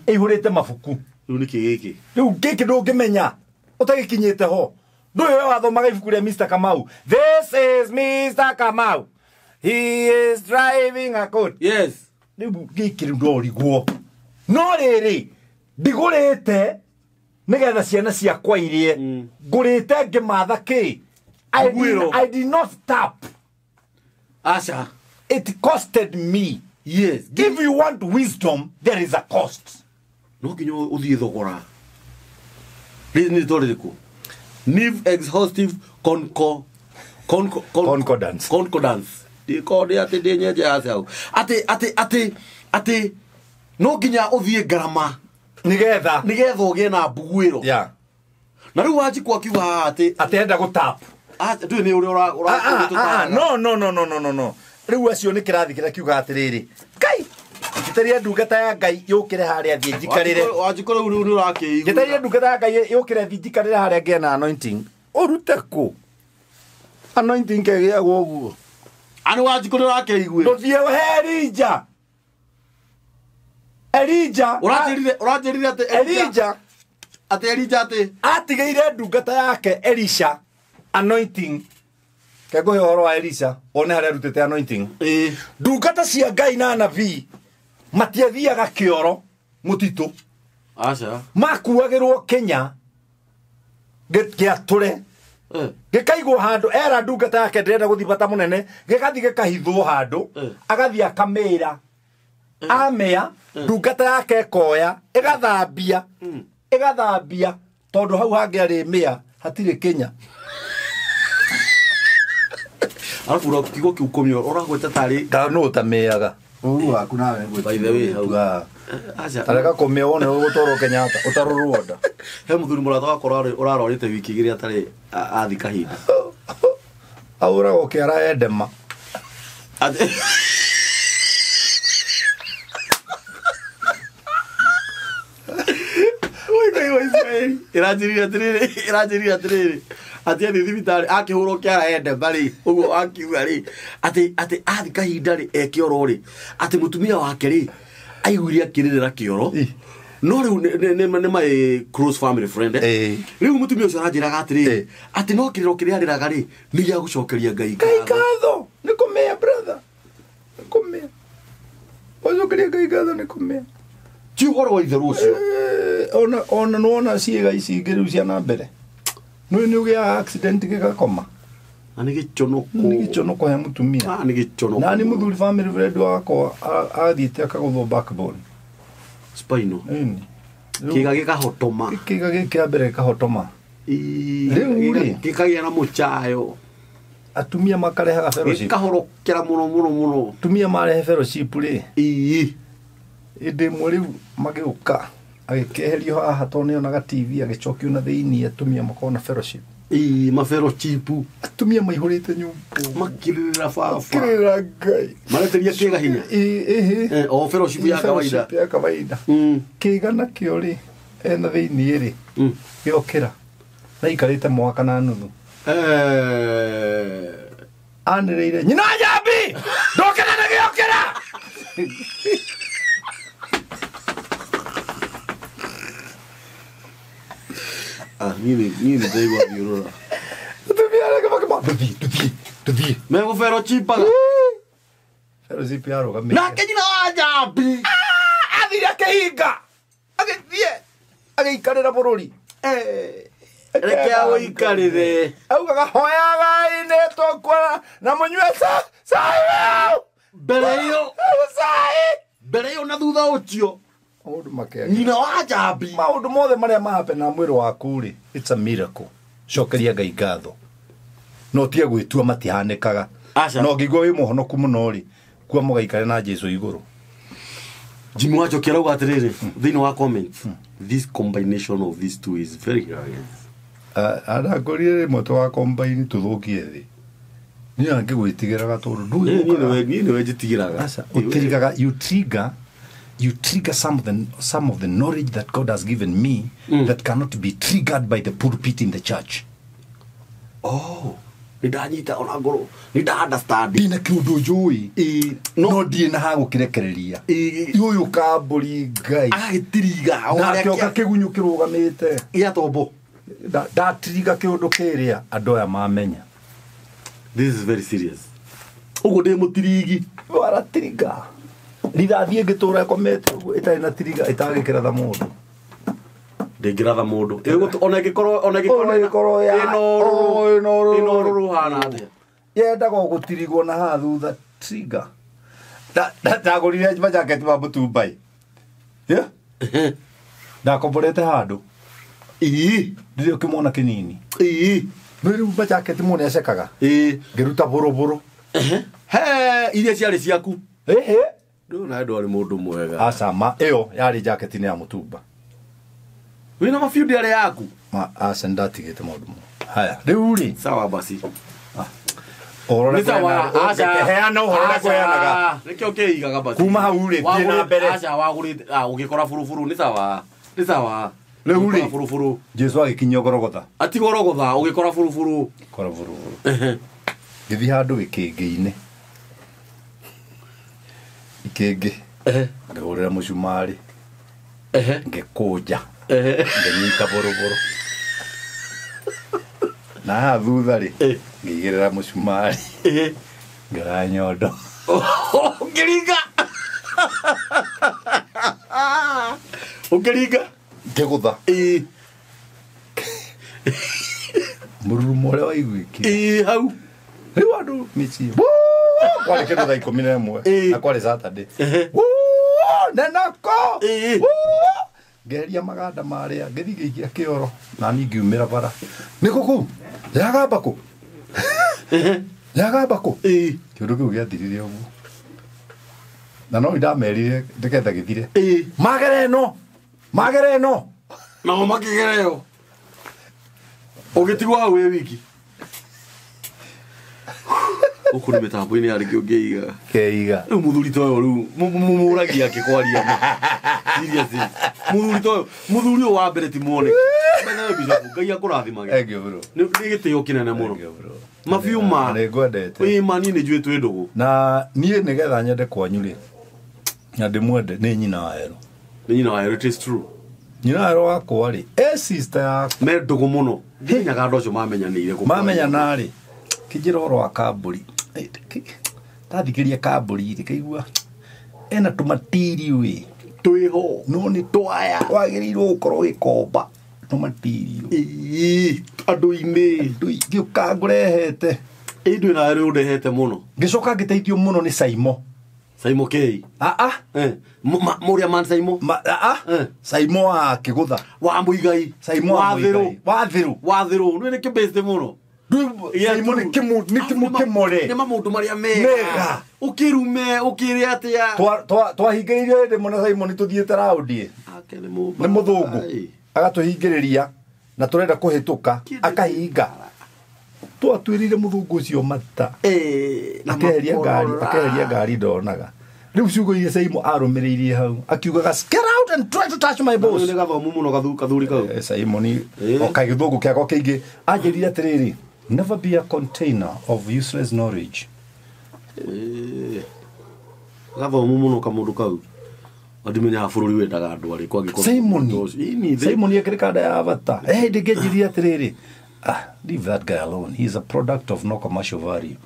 Ĩihũrĩte mabuku. Rĩu nĩkĩ gĩkĩ? Rĩu gĩkĩ ndũngĩmenya ũtagĩkinyĩte ho. Ndũĩ we wathomaga ibuku rĩa Mr. Kamau. This is Mr. Kamau. He is driving a coat. Yes. Rĩu gĩkĩ rĩu ndorigwo. No rĩrĩ, ndigũrĩte nĩgetha ciana ciakwa irie. Ngũrĩte ngĩmatha kĩ? I did not tap. Asha. It costed me. Yes. If you want wisdom, there is a cost. No nginya ũthiĩ thogora. Rĩrĩ nĩ rĩtwa rĩrĩkũ? Neve exhaustive concordance. Concordance. Ndĩkorwo atĩ ndĩ nyenje ya hau. Atĩ no nginya ũthiĩ ngarama nĩgetha ũgĩe na mbuguĩro. Yeah. Na rĩu Wanjiku akiuga haha atĩ enda gũtap. Ndũĩ nĩ ũrĩa ũra No no no no no no no. Rĩu acio nĩ kĩrathi kĩrĩa kiuga atĩrĩrĩ. Kai. Njĩtĩrie ndungata ya Ngai yũkĩre harĩa thiĩ njikarĩre. Wanjikũ rĩu rĩu nĩ ũrakĩigua. Njĩtĩrie ndungata ya Ngai yũkĩre thiĩ njikarĩre harĩa ngĩe na anointing. Ũrute kũ? Anointing kĩgĩagwo ũguo. Ani Wanjikũ nĩ ũrakĩigua. Ndũthiĩ he Elija. Elija. Ũranjĩrire atĩ Elija. Atĩ Elija atĩ atigĩire ndungata yake Elisha anointing. Kengũhe ũhoro wa Elisha wone harĩa arutĩte anointing. Ndungata cia Ngai na anabii matiathiaga kĩoro mũtitũ. Aca. Makuagĩrwo Kenya gĩatũre. Gĩkaigwo handũ era ndungata yake ndĩrenda gũthiĩ bata mũnene gĩgathiĩ gĩkahithwo handũ agathiĩ akamĩra amĩa ndungata yake ĩkoya ĩgathambia ĩgathambia tondũ hau hangĩ arĩmĩa hatirĩ Kenya. Arabu ũra kiugo kĩu kũmĩa ũragweta tarĩ nũ ũtamĩaga ũru waku nawe By the way, hau. Aca. Tareka kũmĩa wone ũgũtwarwo Kenyatta ũtarũrwo nda. He mũthuri mũrata wakwa ũrarwarĩte wiki igĩrĩ atarĩ athi kahinda. Ahũragwo kĩara endema. Oi Ngai wa Isiraeli. Ĩranjĩrire atĩrĩrĩ atĩ athiĩ thibitarĩ akĩhũrwo kĩara endema rĩ ũguo akiuga rĩ atĩ athi kahinda rĩ e kĩoro rĩ atĩ mũtumia wake rĩ aiguire akĩrĩrĩra kĩoro no rĩu nĩ my close family friend. Rĩu mũtumia ũcio aranjĩraga atĩrĩrĩ atĩ no kĩrĩro kĩrĩa arĩraga rĩ nĩ gĩa gũcokeria Ngai ngatho. Nĩ kũmĩa brother. Nĩ kũmĩa. Gũcokeria Ngai ngatho nĩ kũmĩa. Ti ũhoro wa itherũ ũcio. Ona nĩwona ciĩga ici ingĩ rĩu cia na mbere. Nĩ ũgĩaga accident gĩgakoma. Na nĩ gĩconoko. Nĩ gĩconoko he mũtumia. Nĩ gĩconoko. Na nĩ mũthuri family friend wakwa athiĩte akagũthwo backbone. Spinal. Kĩga gĩkahotoma. Kĩga gĩkĩ kĩa mbere gĩkahotoma. Rĩu rĩ gĩkagĩa na mũchayo. Atumia makarehaga fellowship. Gĩkahorokera mũno mũno mũno. Atumia marehe fellowship rĩ. Ĩndĩ ĩmwe rĩu magĩũka agĩkĩeherio haha tondũ nĩonaga TV agĩcokio na thĩinĩ atumia makona fellowship. Maferoship. Atumia maihũrĩte nyũmba. Makĩrĩrĩra baba. Makĩrĩrĩra Ngai. Mareteria kĩga hinya. O fellowship ya kawaida. Fellowship ya kawaida. Kĩga nakĩo rĩ ena thĩinĩ rĩ gĩokĩra na ikarĩte mwaka na nuthu. Anĩrĩire nyina Njambi ndokĩra na gĩokĩra. Niĩ nĩ ndaigua thiũrũra. Atumia arĩa makĩma tũthiĩ. Megũferochipaga. Fellowship yarũgamĩte. Nake nyina wa Njambi. Athire akĩhinga. Agĩthiĩ agĩikarĩra bũrũri. Reke agũikarĩre. Augaga hoyagai nĩ tũkuona na mũnyue cai. Mbere ĩyo. Cai. Mbere ĩyo na thutha ũcio. Maũndũ makĩagĩra. Nyina wa Njambi. Maũndũ mothe marĩa mahappen na mwĩrĩ waku rĩ, it's a miracle. Cokeria Ngai ngatho. No ũtige gwĩtua matihanĩkaga. No ngĩigua wĩ mũhonoku mũno rĩ, kua mũgaikare na Jesũ igũrũ. Jimmy Wanjoki arauga atĩrĩrĩ thĩinĩ wa comment, this combination of these two is very hilarious. Andangorire rĩmwe tũgakombaini tũthũkie thĩ. Niĩ angĩgwĩtigĩraga tondũ ndũĩ. Niĩ nĩwe njĩtigĩraga. Ũtirigaga, you trigger some of the knowledge that God has given me that cannot be triggered by the pulpit in the church. Oh, nĩndanyita ona ngoro, nĩnda understand. Ndina kĩũndũ njũĩ. No ndirĩ na ha gũkĩrekereria. Ũyũ kambũri Ngai. Agagĩtiriga. Nake oka kĩgunyũ kĩrũgamĩte. Gĩa tombo. Ndatiriga kĩũndũ kĩrĩa andũ aya mamenya. This is very serious. Ũguo ndĩ mũtirigi. Waratiriga. Rithathi ĩngĩtũra ĩkomete ũguo ĩtarĩ na tiriga ĩtangĩkĩratha mũndũ. Ndĩngĩratha mũndũ. Ona ĩngĩkorwo ĩno ũrũrũ hana atĩa. Yendaga gũtirigwo na haha thutha trigger. Ndagũrire majaketi ma mũtumbai. Ndakomborete handũ. Ndirĩ ũkĩmwona kĩnini. Rĩu majaketi mũndũ nĩacekaga. Ngĩruta bũrũbũrũ. He iria ciarĩ ciaku. Ndũna ndwarĩ mũndũ mwega. Aca ma ĩyo yarĩ jaketi-inĩ ya mũtumba. Wĩna mabiundi arĩa yaku? Ma aca nĩndatigĩte maũndũ mo. Haya, rĩu rĩ. Sawa basi. Ũhoro Nĩ sawa, ũrĩa aca. Heana ũhoro ũrĩa Aca. kũheanaga. Nĩkĩo kĩigaga basi. Kuma hau rĩ, thiĩ na mbere. Aca wagũrĩte ũgĩkora buruburu nĩ sawa. Nĩ sawa. Rĩu rĩ. Ũgĩkora buruburu. Jesu agĩkinyio Gorogotha. Ati gorogotha ũgĩkora buruburu. Kora buruburu. Ngĩthiĩ handũ gĩkĩngĩ-inĩ. Ikĩngĩ. Ngĩhũrĩra mũcumarĩ. Ngĩkũnja. Ngĩnyita bũrũbũrũ. Na haha thutha rĩ, ngĩigĩrĩra mũcumarĩ. Ngĩoya nyondo. Ũkĩringa. Ũkĩringa. Ngĩgũtha. Mũrurumo ũrĩa waiguĩkire. Hau. Rĩu andũ mĩciĩ. Kwarĩ kĩndũ thaa 11. Na kwarĩ Saturday. Nenako. Ngeheria maganda marĩa ngĩthiĩ ngĩikia kĩoro na niĩ ngiumĩra bara. Nĩkũ kũu? Yagamba kũ? Yagamba kũ? Kĩũndũ kĩu gĩathirire ũguo. Na no ndamerire nĩgetha gĩthire. Magere ĩno. Magere ĩno. Nao makĩgereo. Ũgĩtigwo hau wĩ wiki. Gũkũ nĩ mĩtambo-inĩ yarĩ kĩo ngĩiga. Keiga. Rĩu mũthuri ta ũyũ rĩu mũmũragia akĩkwaria ma. Seriously. Mũthuri ta ũyũ, mũthuri ũyũ wa mbere ti muoneki. By the way, Bishop, Ngai akũrathimage. Thank you bro. Nĩ gĩtĩo kĩnene mũno. Thank you bro. Mabiũ ma. Nĩ ngwendete. Ĩĩ ma niĩ nĩ njũĩ twĩ ndũgũ. Na niĩ nĩgetha nyende kwanyu rĩ na ndĩmwende nĩ nyina wa Ero. Nĩ nyina wa Ero, it is true. Nyina wa Ero wakwa rĩ e sister yakwa. Me ndũgũ mũno. Ndimenyaga andũ acio mamenyanĩire kũ. Mamenyana rĩ kĩnjĩra ũhoro wa kambũri. Ndathikĩria kambũri rĩ kaigua ena tũmatiri wĩ. Twĩho. No nĩ twaya wagĩrĩirwo gũkorwo ũgĩkomba tũmatiri. Ĩĩ andũ-inĩ. Andũ ngĩũka ngũrehete. Ĩĩ ndwĩ na Ero ũndehete mũno. Ngĩcoka ngĩteithio mũno nĩ Saimo. Saimo K. Mũrĩa man Saimo. Saimo wa Kĩgũtha. Wa Mũigai. Saimo wa Mũigai. Wa Thĩrũ. Wa Thĩrũ. Nĩ kĩbĩste mũno. Saimo nĩ kĩmũre. Nĩ maũndũ marĩa mega. Ũkĩrume, ũkĩre atĩa. Twahingĩrĩirio hĩndĩ ĩmwe na Saimo nĩ tũthiĩte raundi. Nĩ mũthũngũ. Agatũhingĩrĩria na tũrenda kũhĩtũka akahinga. Twatuĩrĩire mũthũngũ ũcio mata. Akeheria ngari ndonaga. Rĩu ciugo iria Saimo arũmĩrĩirie hau akiugaga get out and try to touch my boss. Nĩ gathomu mũno kathuri kau. Saimo ni oka gĩthũngũ kĩakwa kĩingĩ anjĩrire atĩrĩrĩ, never be a container of useless knowledge. Gathomu mũno kamũndũ kau. Andimenyaga bũrũri wendaga andũ arĩkũ angĩkorwo Simoni ekĩrĩ kanda ya bata. Hĩndĩ ngĩnjirie atĩrĩrĩ, leave that guy alone. He is a product of no commercial value.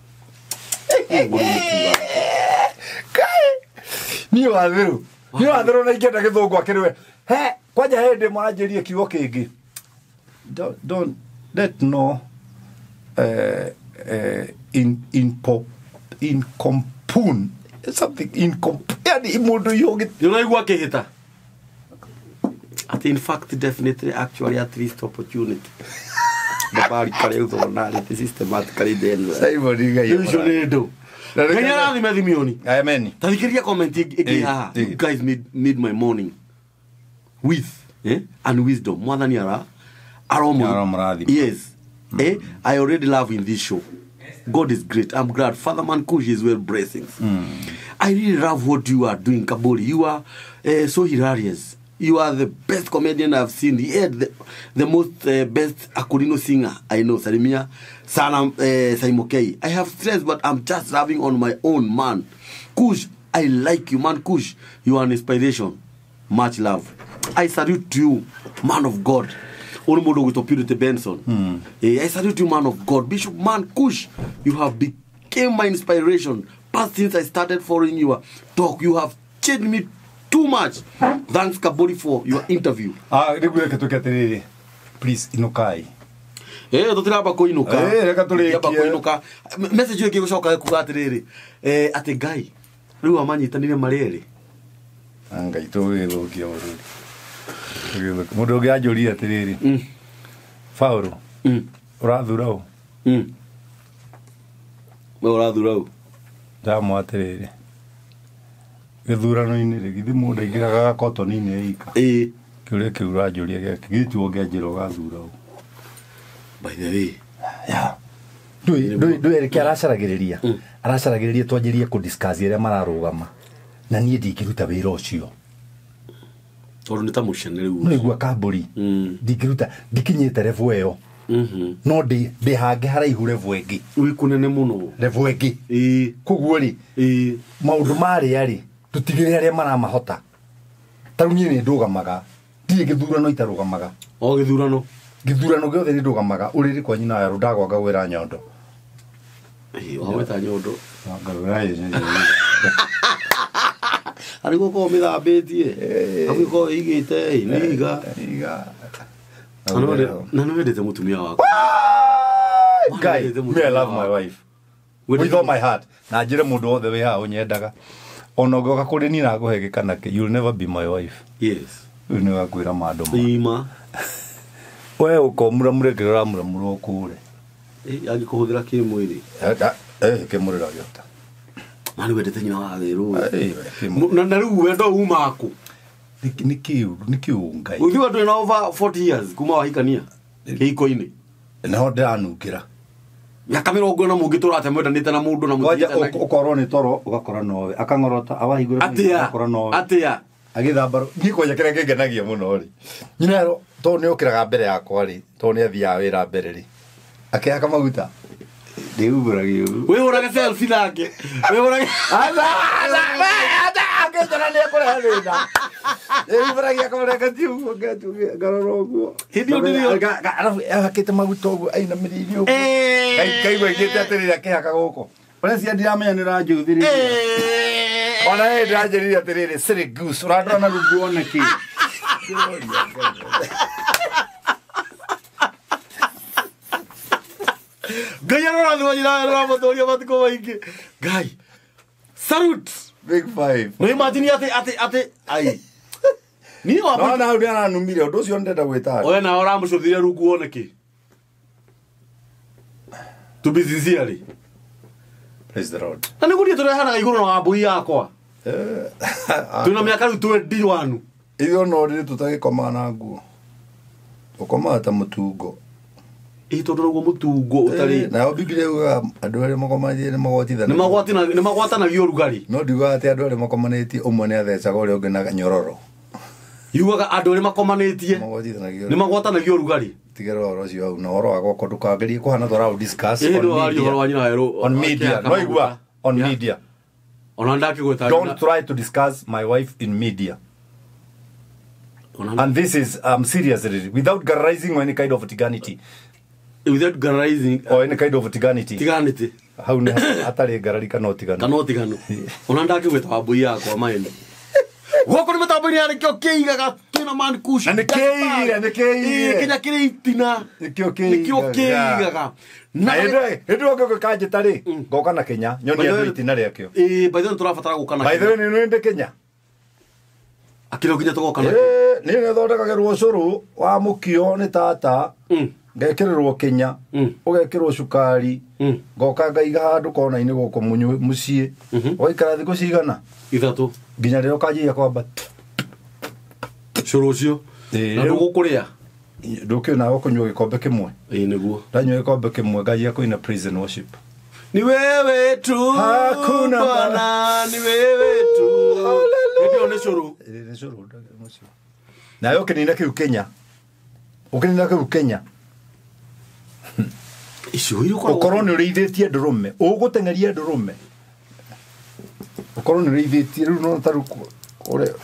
Niĩ wathĩrũ. Niĩ wathĩrũ na ingĩenda gĩthũngũ akĩrĩwe. He, kwanja hĩndĩ mwanjĩrie kiugo kĩngĩ. Don't let no incompun something incomp yani mũndũ yũgĩ. Nĩũraigua akĩhĩta. At in fact definitely actually at least opportunity. Babari kare uthonarĩte systematically then. Simon Ngai. Ũcio nĩ ndũ. Ngai arathime Thimioni. Amen. Tathikĩrĩria comment ĩngĩ haha. You guys made my morning with and wisdom. Mwathani aromũrathima. Yes. I already love in this show. God is great. I'm glad. Father Man Kush is well blessings. I really love what you are doing, Kabori. You are so hilarious. You are the best comedian I've seen. He the most best Akorino singer I know. Salimia Salam Saimokei. I have stress, but I'm just loving on my own, man. Kush, I like you, man. Kush, you are an inspiration. Much love. I salute you, man of God. Purity Benson. I salute you, man of God. Bishop Man Kush, you have become my inspiration. But since I started following your talk, you have changed me too much. Thanks, Kabori, for your interview. Please, inukai. Tũtiramba kũinũka. Kũinũka. Message ĩngĩ gũcoka kuga atĩrĩrĩ, atĩ Ngai rĩu amanyitanire marĩ erĩ. Ngai tũgĩthũkia bũrũri. Mũndũ ũngĩ anjũria atĩrĩrĩ, Paũlũ, ũrathura ũ? We ũrathura ũ? Ndamwĩra atĩrĩrĩ, gĩthurano-inĩ rĩ, githĩ mũndũ aingĩraga gakotoni-inĩ eika? Kĩũria kĩu ũranjũria gĩkĩ, githĩ tiwe ũngĩanjĩra ũgathura ũ? By the way, yeah. Ndũĩ rĩkĩ aracaragĩrĩria aracaragĩrĩria twanjĩrie kũ-discuss arĩa mararũgama na niĩ ndingĩruta wĩra ũcio. Tondũ nĩ ta mũcene rĩu. No igua kambũri ndingĩruta, ndikinyĩte level ĩyo. No ndĩ hangĩ haraihu level ĩngĩ. Wĩ kũnene mũno. Level ĩngĩ. Koguo rĩ, maũndũ marĩa rĩ, tũtigĩrĩre arĩa maramahota. Ta rĩu niĩ nĩ ndũgamaga, ndirĩ gĩthurano itarũgamaga. O gĩthurano. Gĩthurano gĩothe nĩ ndũgamaga, ũrĩrĩ kwa nyina werũ ndagwanga gwĩra nyondo. Wagwĩta nyondo. Arĩ gũkorwo mĩthambĩtie. Arĩ gũkorwo ĩigĩte, nĩ iga. Na nĩ wendete mũtumia waku. Guy, me I love my wife. With all my heart. Na njĩre mũndũ wothe wĩ haha ũnyendaga. Ona ũngĩũka kũrĩ niĩ na ngũhe gĩkana kĩ, you'll never be my wife. Yes. Rĩu nĩ wakwĩra mandũ ma. Ima. We ũka ũmuramure kĩrĩa ũramuramura ũkũre. Angĩkũhũthĩra kĩmwĩrĩ. Kĩmũrĩra gĩota. Ma nĩ wendete nyina wa therũ. Na rĩu wendo uma kũ? Nĩ kĩu Ngai. Ũthiĩ andũ na over 40 years kuma wahikania kĩhiko-inĩ. Naho ndĩranungĩra. Mĩaka mĩrongo ĩna mũngĩtũra atĩa mwendanĩte na mũndũ na mũthiĩte. Ũkorwo nĩ toro ũgakora nowe. Akang'orota awahingũra ũgakora nowe. Atĩa? Agĩthamba niĩ kwanja kĩrĩa kĩngenagia mũno rĩ. Nyina ero tondũ nĩ okĩraga mbere yakwa rĩ, tondũ nĩ athiaga wĩra mbere rĩ. Akĩhaka maguta. Ndĩhumbũragia ũguo. Wĩhũrage selfie nake. Wĩhũrage. Aca angĩnjora nĩ ekũrehe thĩna. Ndĩhumbũragia kamũreka ti ũguo ngarora ũguo. Hĩndĩ ĩyo ndĩrĩ Arabu ahakĩte maguta ũguo ainamĩrĩire ũguo. Ngaigua aigĩte atĩrĩrĩ akĩhaka gũkũ. Ũrĩa cia ndiramenya nĩ ũranjũthĩrĩria. Ona hĩndĩ ndĩranjĩrire atĩrĩrĩ silly goose ũrandora na rungu wone kĩ. Ngai arorathima nyina werũ na mũtũrie matukũ maingĩ. Ngai. Salute. Big five. No imagine atĩ ai. Niĩ wa No na hau nĩ aranumire ũndũ ũcio ndĩrenda gwĩta. Oe na ũramũcũthire rungu wone kĩ. To be sincere. Praise the Lord. Na nĩ gũthiĩ tũrehanaga igũrũ na wambũi yakwa. Twĩna mĩaka rĩu 21. Ithuĩ no rĩrĩ tũtagĩkomaga na nguo. Tũkomaga ta mũtungo. Tondũ naguo mũtungo ũtarĩ. Nayo Biblia yugaga andũ arĩa makomanĩtie nĩ magwatithanagia. Nĩ magwatanagia ũrugarĩ. No ndiugaga atĩ andũ arĩa makomanĩtie ũmwe nĩ athecaga ũrĩa ũngĩ na nyororo. Yugaga andũ arĩa makomanĩtie nĩ magwatanagia ũrugarĩ. Tigera ũhoro ũcio hau na ũhoro wa gwakwa ndũkagerie kũhana ta ũraũ discuss on media. On media. No igua on media. Ona ndakĩgweta. Don't try to discuss my wife in media. And this is serious without garrising or any kind of tiganity. Without garrising or any kind of tiganity. Tiganity. Hau nĩ hatarĩ ngarari kana ũtiganu. Kana ũtiganu. Ona ndakĩgweta wambũi yakwa maene. Gũkũ nĩ mĩtambo-inĩ ya nĩkĩo kĩigaga kĩna man kush. Na nĩkĩigire, nĩkĩigire. Kinya kĩrĩ itina. Nĩkĩo kĩigaga. Na hĩndĩ ĩyo ngĩũka njĩta rĩ, ngoka na Kenya, nyonie andũ itina rĩakĩo. By the way tũrabatara gũka na By the way nĩ ndĩ Kenya. Akĩrĩ nginya tũgoka na. Niĩ nĩthondekagĩrwo ũcũrũ wa mũkio nĩ tata. Ngekĩrĩrwo Kenya, ũgekĩrwo cukari, ngoka ngaiga handũ kona-inĩ gũkũ mũciĩ. Ũgaikara thikũ cigana? 3. Nginya rĩrĩa ũkanjia kwamba. Cũrũ ũcio. Na ndũgũkũrĩa? Ndũkĩũĩ nawe ũkũnyua gĩkombe kĩmwe. Nĩguo. Ndanyua gĩkombe kĩmwe nganjia kũina praise and worship. Ni wewe tu. Hakuna Bwana, ni wewe tu. Hĩndĩ ĩyo nĩ cũrũ. Nĩ cũrũ mũcio. Nawe ũkĩnina kĩu Kenya. Ũkĩnina kĩu Kenya. Ũkorwo nĩ ũrĩithĩtie ndũrũme, ũgũteng'eria ndũrũme. Ũkorwo nĩ ũrĩithĩtie rĩu no ta rĩu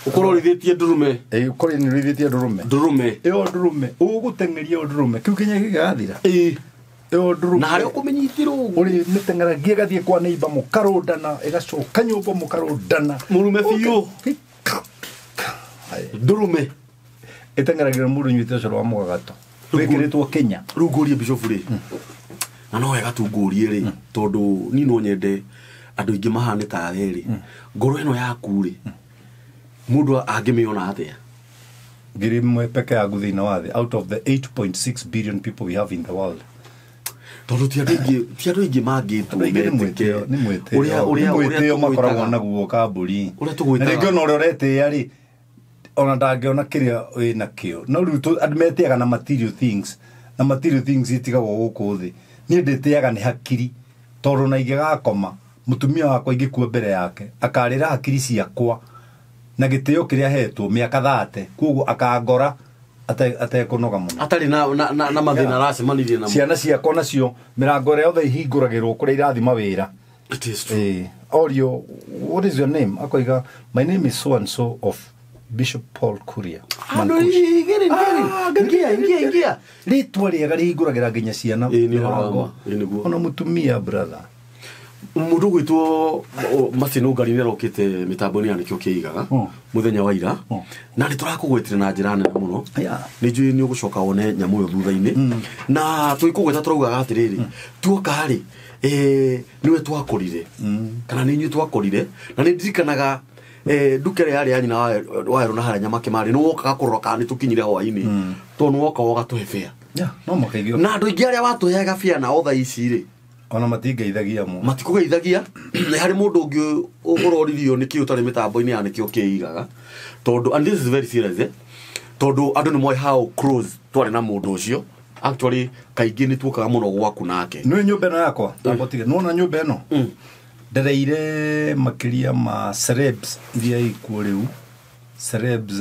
Ũkorwo ũrĩithĩtie ndũrũme. Ũkorwo nĩ ũrĩithĩtie ndũrũme. Ndũrũme. Ĩyo ndũrũme, ũgũteng'eria ndũrũme. Kĩu Kenya gĩgathira. Ĩyo ndũrũme. Na harĩa ũkũmĩnyitĩra ũguo. Ũrĩmĩteng'eragia ĩgathiĩ kwa neighbor mũkarũndana, ĩgacoka nyũmba mũkarũndana. Mũrume biũ. Ndũrũme. Ĩteng'eragĩra mũndũ ũnyuĩte ũcũrũ wa mũgagato. Wĩkĩrĩtwo Kenya. Rĩu ngũrie Bishop rĩ. Na no wega tu ngũrie rĩ, tondũ niĩ no nyende andũ aingĩ mahane tawe rĩ. Ngoro ĩno yaku rĩ, mũndũ angĩmĩona atĩa? Ngiri ĩmwe peke yangu thĩinĩ wa thĩ out of the 8.6 billion people we have in the world. Tondũ ti andũ aingĩ mangĩtwo metĩke. Nĩ mwĩtĩo makoragwo naguo kambũri. Ũrĩa tũgwĩtaga. Na rĩngĩ ona ũrĩa ũretĩĩa rĩ, ona ndangĩona kĩrĩa wĩnakĩo. No rĩu andũ metĩaga na material things. Na material things itigagwo gũkũ thĩ. Niĩ ndĩtĩaga nĩ hakiri tondũ na ingĩgakoma mũtumia wakwa ingĩkua mbere yake akarĩra hakiri ciakwa na gĩtĩo kĩrĩa hetwo mĩaka 30 koguo akangora atekũnoga mũno atarĩ na mathĩna aracemanirie namo. Ciana ciakwa nacio mĩrango ĩrĩa yothe ihingũragĩrwo kũrĩa irathi mawĩra. It is true. Orio, what is your name? Akoiga, my name is so and so of Bishop Paul Kuria. Ingia. Rĩtwa rĩega rĩhingũragĩra nginya ciana mĩrango. Ona mũtumia brother. Mũndũ gwĩtwo Martin Ungari nĩ arokĩte mĩtambo-inĩ ya Nĩkĩo Kĩigaga mũthenya wa ira na nĩ tũrakũgwetire na njĩra nene mũno. Nĩ njũĩ nĩ ũgũcoka wone nyamũ ĩyo thutha-inĩ na tũgĩkũgweta tũraugaga atĩrĩrĩ tuoka rĩ nĩwe twakorire kana nĩ inyuĩ twakorire na nĩ ndirikanaga nduka ĩrĩa yarĩ ya nyina wa Erũ na harĩa Nyamake marĩ nĩ wokaga kũrora kana nĩ tũkinyire hwaĩ-inĩ tondũ nĩ woka ũgatũhe bĩa. No mũkaigua. Na andũ aingĩ arĩa watũheaga bĩa nao thaa ici rĩ ona matingeithagia mo. Matikũgeithagia. Nĩ harĩ mũndũ ũngĩ ũroririo nĩkĩ ũtarĩ mĩtambo-inĩ ya Nĩkĩo Kĩigaga tondũ and this is very serious tondũ andũ nĩ moĩ how close twarĩ na mũndũ ũcio. Actually kaingĩ nĩ tuokaga mũno gwaku nake. Nĩ nyũmba ĩno yakwa tambotige nĩwona nyũmba ĩno ndereire makĩria ma celebs iria ikuo rĩu celebs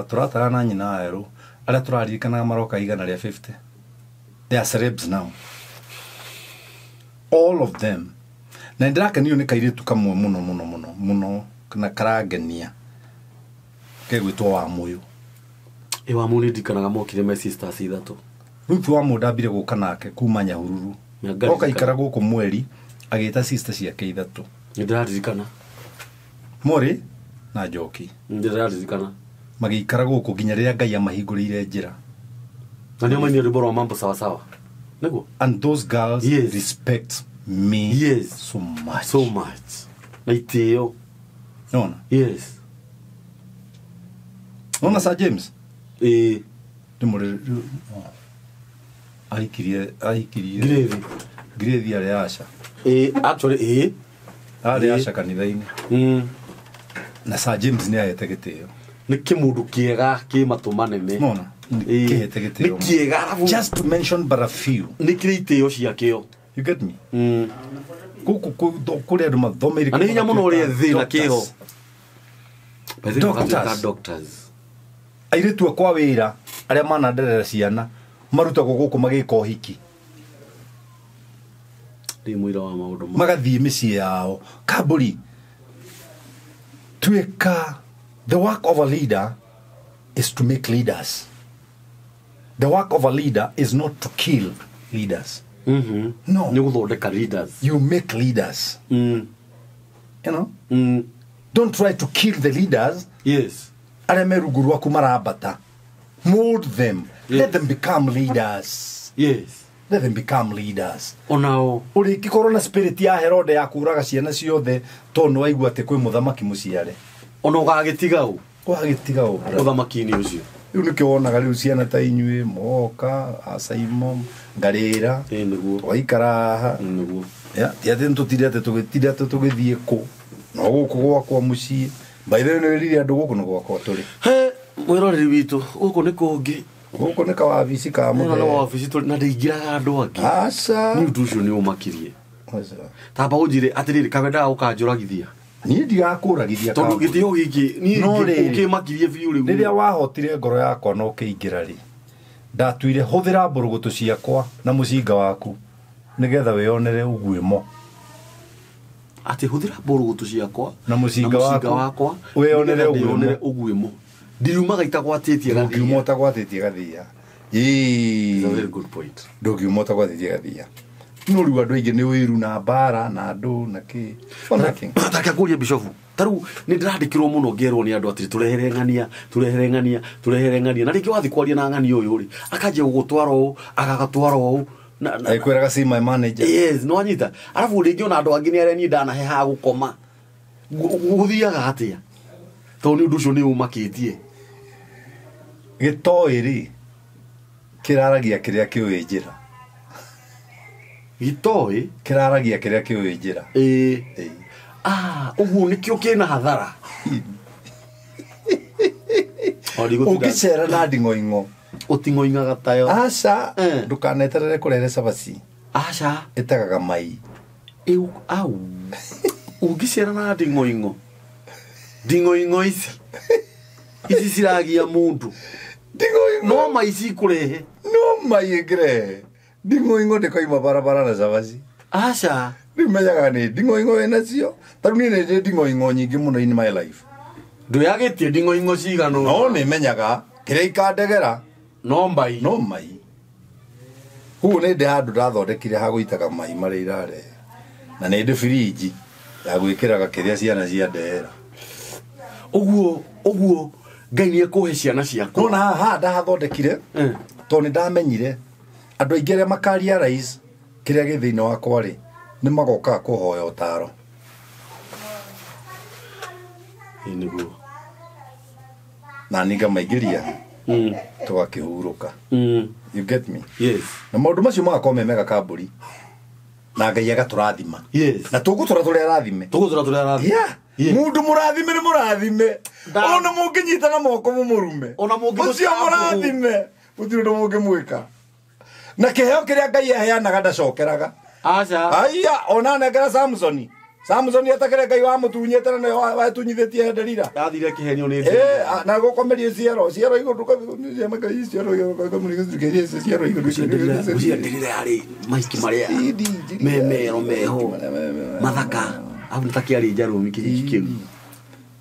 tũratara na nyina wa Erũ arĩa tũraririkanaga maroka 150. They are celebs now, all of them. Na ndĩrakenio nĩ kairĩtu kamwe mũno mũno mũno mũno na karangenia kegwĩtwo Wamũyũ. Wamũyũ nĩ ndirikanaga mokire me sisters ithatũ. Ruth Wamũyũ ndambire gũka nake kuma Nyahururu oka ikara gũkũ mweri agĩta sister ciake ithatũ. Nĩndĩraririkana Mori na Njoki. Nĩndĩraririkana magĩikara gũkũ nginya rĩrĩa Ngai amahingũrĩire njĩra. Na nĩo mainire rwĩmbo rwa Mambo Sawa Sawa. Nĩguo? And those girls respect me so much. So much. Na itĩo. Nona? Yes. Nona Sir James? Ndĩmũrĩ ahikirie Grave. Grave arĩ Asha. Actually arĩ Asha kanitha-inĩ. Na Sir James nĩ ahete gĩtĩo. Nĩ kĩmũndũ kĩega kĩ matũ manene. Nona? Kĩhete gĩtĩo. Nĩ kĩega arabu. Just to mention but a few. Nĩ kĩrĩ itĩo ciakĩo. You get me? Gũkũ kũrĩ andũ mathomeire. Na nĩ hinya mũno ũrĩa thĩ na kĩho. Doctors. Airĩtu akwa wĩra arĩa mananderera ciana marutagwo gũkũ magĩka ũhiki. Ndĩ mũira wa maũndũ mau. Magathiĩ mĩciĩ yao. Kambũri tuĩka the work of a leader is to make leaders. The work of a leader is not to kill leaders. No. Nĩ gũthondeka leaders. You make leaders. You know? Don't try to kill the leaders. Yes. Arĩa me rungu rwaku marambata. Mold them. Yes. Let them become leaders. Yes. Let them become leaders. Onao ũrĩngĩkorwo na spirit ya Herode ya kũraga ciana ciothe tondũ nĩ waigua atĩ kwĩ mũthamaki mũciare. Ona ũgagĩtiga ũ? Ũgagĩtiga ũ? Ũthamaki-inĩ ũcio. Rĩu nĩkĩo wonaga rĩu ciana ta inyuĩ moka acaimo ngarĩra nĩguo tũgaikara haha nĩguo. Ti atĩ nĩtũtire atĩ tũgĩtire atĩ tũgĩthiĩ kũ no gũkũ gwakwa mũciĩ. By the way nĩ wĩrire andũ gũkũ nĩ gwakwa tũrĩ. He mwĩroreri witũ gũkũ nĩ kũngĩ. Gũkũ nĩ kawabici ka mũthee. Nĩ wabici tũrĩ na ndĩingĩraga andũ angĩ. Aca. Nĩ ũndũ ũcio nĩ ũmakirie. Aca. Tamba ũnjĩre atĩrĩrĩ kawendaga gũkanjũragithia. Niĩ ndigakũragithia tondũ gĩtĩo gĩkĩ niĩ ũkĩmakirie biũ rĩu. Rĩrĩa wahotire ngoro yakwa na ũkĩingĩra rĩ ndatuire hũthĩra mbũrũgũtũ ciakwa na mũcinga waku nĩgetha wĩyonere ũguĩmo. Atĩ hũthĩra mbũrũgũtũ ciakwa na mũcinga wakwa wĩyonere ũguĩmo. Ndiriumaga itagwatĩtie gathia. Ndũngiuma ũtagwatĩtie gathia. It's a very good point. Ndũngiuma ũtagwatĩtie gathia. No rĩu andũ aingĩ nĩ ũiru na mbara na andũ na kĩ. Take kũria bishofu. Ta rĩu nĩ ndĩrandĩkĩrwo mũno ngerwo nĩ andũ atĩrĩ tũrehere ng'ania, tũrehere ng'ania, tũrehere ng'ania. Na rĩngĩ wathiĩ kwaria na ng'ania ũyũ rĩ, akanjia gũgũtwara ũũ, agagatwara ũũ. Agĩkwĩraga see my manager. Yes, no anyita. Arabu rĩngĩ ona andũ angĩ nĩ arĩa niĩ ndanahe ha gũkoma. Gũthiaga atĩa? Tondũ nĩ ũndũ ũcio nĩ ũmakĩtie. Gĩtoĩ rĩ kĩraragia kĩrĩa kĩũĩ njĩra. Gĩtoĩ kĩraragia kĩrĩa kĩũĩ njĩra. Ũguo nĩkĩo kĩna hathara. Ũngĩcera na nding'oing'o Ũting'oing'aga tayo. Aca, ndũkaneterere kũrehe cabaci. Aca. Ĩtegaga mai. Ĩu au. Ũngĩciara na nding'oing'o. Nding'oing'o ici. Ici ciragia mũndũ. Nding'oing'o. No mai cikũrehe. No mai ĩngĩrehe. Nding'oing'o ndĩkoima barabara na cabaci. Aca. Rĩu menyaga nĩ nding'oing'o wĩnacio. Ta rĩu niĩ nĩ ndĩ nding'oing'o nyingĩ mũno in my life. Ndwĩagĩtie nding'oing'o cigana ũna. No nĩ menyaga kĩrĩa ikandegera. No mai. No mai. Koguo nĩ ndĩ handũ ndathondekire ha gũitaga mai marĩa irarehe. Na nĩ ndĩ birinji ya gwĩkĩraga kĩrĩa ciana ciandehera. Ũguo ũguo Ngai nĩ ekũhe ciana ciakwa. Nona haha ndahathondekire tondũ nĩ ndamenyire andũ aingĩ arĩa makarealize kĩrĩa gĩ thĩinĩ wakwa rĩ nĩ magokaga kũhoya ũtaro. Ĩĩ nĩguo. Na niĩ ngamaingĩria tũgakĩhurũka. You get me? Yes. Na maũndũ macio magakorwo me mega kambũri. Na Ngai agatũrathima. Yes. Na tũgũtũra tũrĩ arathime. Tũgũtũra tũrĩ arathime. Yeah. Mũndũ mũrathime nĩ mũrathime. Ona mũngĩnyitana moko mũmũrume. Ona mũngĩmũcambu. Ũcio mũrathime. Gũtirĩ ũndũ mũngĩmwĩka. Na kĩheo kĩrĩa Ngai aheanaga ndacokeraga. Aca. Aya, ona anengera Samsoni. Samsoni etakĩre Ngai wamũtunyĩte na nĩwe wetunyithĩtie Delila. Yathire kĩhenio nĩ Na gũkomerie ciero, ciero igũrũ ciero igũrũ. Ũcio Delila yarĩ maiki marĩa me mero meho mathaka. Au nĩ ta kĩarĩ njarũmi kĩhiki kĩu.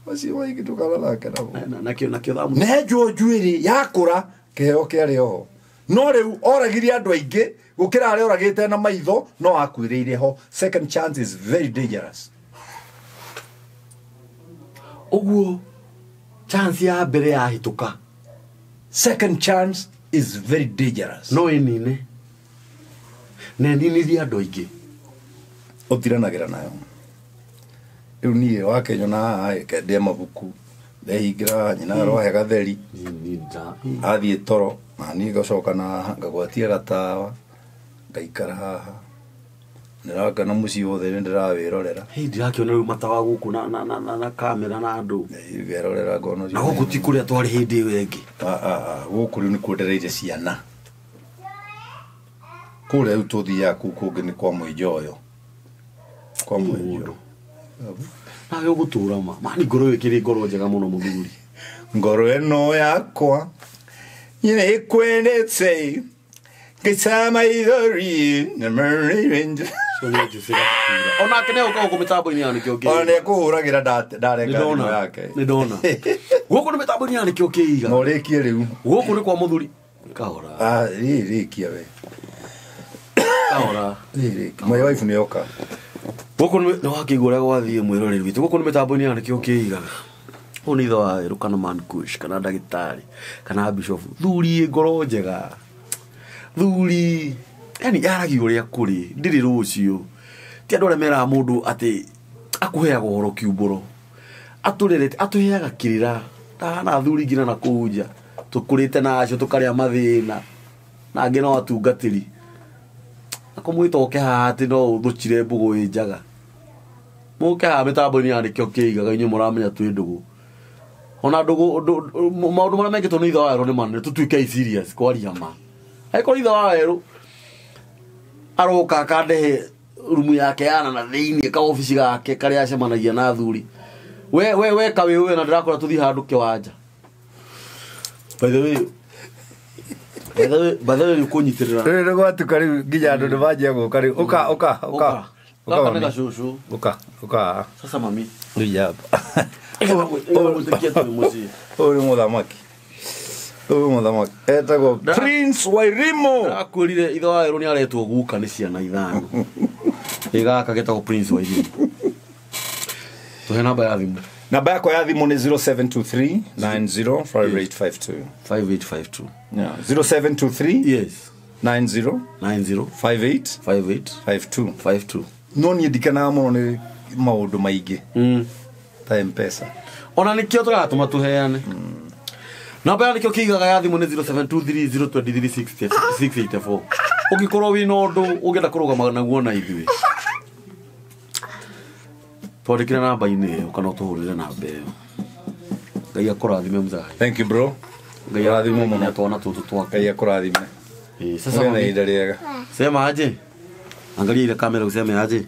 Macio maingĩ ndũkanathake namo. Nakĩo nakĩo thamu. Nenjwo njuĩrĩ yakũra kĩheo kĩarĩ oho. No rĩu oragirie andũ aingĩ gũkĩra arĩa oragĩte na maitho no akuĩrĩire ho. Second chance is very dangerous. Ũguo chance ya mbere yahĩtũka. Second chance is very dangerous. No ĩnine. Na ĩninithie andũ aingĩ. Ũtiranagĩra nayo. Rĩu niĩ wakĩnyona haha ndĩe mabuku ndehingĩra nyina arohe gatheri athiĩ toro na niĩ ngacoka na haha ngagwatia gatawa ngaikara haha ndĩrakena mũciĩ wothe nĩ ndĩrawĩrorera. Hĩ ndirakĩona rĩu matawa gũkũ na kamera na andũ. Ngerorera ngona Na gũkũ ti kũrĩa twarĩ hĩndĩ ĩyo ĩngĩ. Gũkũ rĩu nĩkuo ndereire ciana. Kũrĩa rĩu tũthiaga kũu kũngĩ nĩ kwa mũinjoyo. Kwa mũinjoyo. Nawe ũgũtũra ma. Mani ngoro ĩyo ĩkĩrĩ ngoro njega mũno mũthuri. Ngoro ĩno yakwa nĩkwendete ngĩcama ithori na mĩrĩnje. Onake nĩ egũka gũkũ mĩtambo-inĩ ya nĩkĩo kĩiga. Ona nĩ ekũhũragĩra ndarenga thimũ yake. Nĩ ndona. Gũkũ nĩ mĩtambo-inĩ ya nĩkĩo kĩiga. No rĩkie rĩu. Gũkũ nĩ kwa mũthuri. Kahora. Rĩkia we. Kahora. Rĩkia. My wife nĩ yoka. Gũkũ nĩ wakĩigua ũrĩa gwathiĩ mwĩroreri witũ. Gũkũ nĩ mĩtambo-inĩ ya nĩkĩo kĩigaga. Ũyũ nĩ ithe wa werũ kana man kush kana ndagĩtarĩ kana bishop. Thuri ngoro njega. Thuri yani yaragia ũrĩa kũrĩ ndĩrĩ rũciũ. Ti andũ arĩa meraga mũndũ atĩ akũheaga ũhoro kiumbũro. Atũrerete atũheaga kĩrĩra. Ndahana athuri nginya na kũu nja. Tũkũrĩte na acio tũkarĩa mathĩna. Na angĩ no atungatĩri. Na kũmwĩta ũke haha atĩ no ũthũchire mbũgũ ĩ njaga. Mũke haha mĩtambo-inĩ ya nĩkĩo kĩigaga inyuĩ mũramenya twĩ ndũgũ. Ona ndũgũ maũndũ marĩa mekĩtwo nĩ ithe wa werũ nĩ manene tũtuĩke serious kwaria ma. Angĩkorwo ithe wa werũ aroka akandehe rumu yake yana na thĩinĩ ka obici gake karĩa acemanagia na athuri. We weka wĩ we na ndĩrakora tũthiĩ handũ kĩwanja. By the way, by the way ũkũnyitĩrĩra. Rĩu nĩ gwatuka rĩu nginya andũ nĩ manjia gũka rĩu. Ũka ũka ũka. Ũka nĩ gacũcũ. Ũka ũka. Sasa mami. Rĩu hapa. Ũyũ nĩ mũthamaki. Ũyũ mũthamaki etagwo Prince Wairimu. Ndakwĩrire ithe wa werũ nĩ aretwo guka nĩ ciana ithano. Ĩ gaka getagwo Prince Wairimu. Tũhe namba ya thimũ. Namba yakwa ya thimũ nĩ 0723 90 5852. 5852. Yeah. 0723 Yes. 90 90 58 58 52. 52. No niĩ ndikenaga mũno nĩ maũndũ maingĩ. Ta M-Pesa. Ona nĩkĩo tũratũma tũheane. Namba ya nĩkĩo kĩigaga ya thimũ nĩ 0723 023 684. Ũngĩkorwo wĩna ũndũ ũngĩenda kũrũgama naguo na ithuĩ. Twandĩkĩre namba-inĩ ĩyo kana ũtũhũrĩre namba ĩyo. Ngai akũrathime mzai. Thank you bro. Ngai Ũrathimwo mũno. Twana tũtũ twaku. Ngai akũrathime. Sasa Ũgĩe na mami, ihinda rĩega. sema aje, angalia ile kamera useme aje,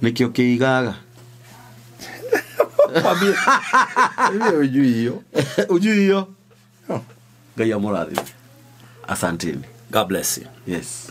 nikio kiigaga. Hiyo ujui hiyo. Ujui hiyo. Ngai amũrathime, asanteni. God bless you. Yes.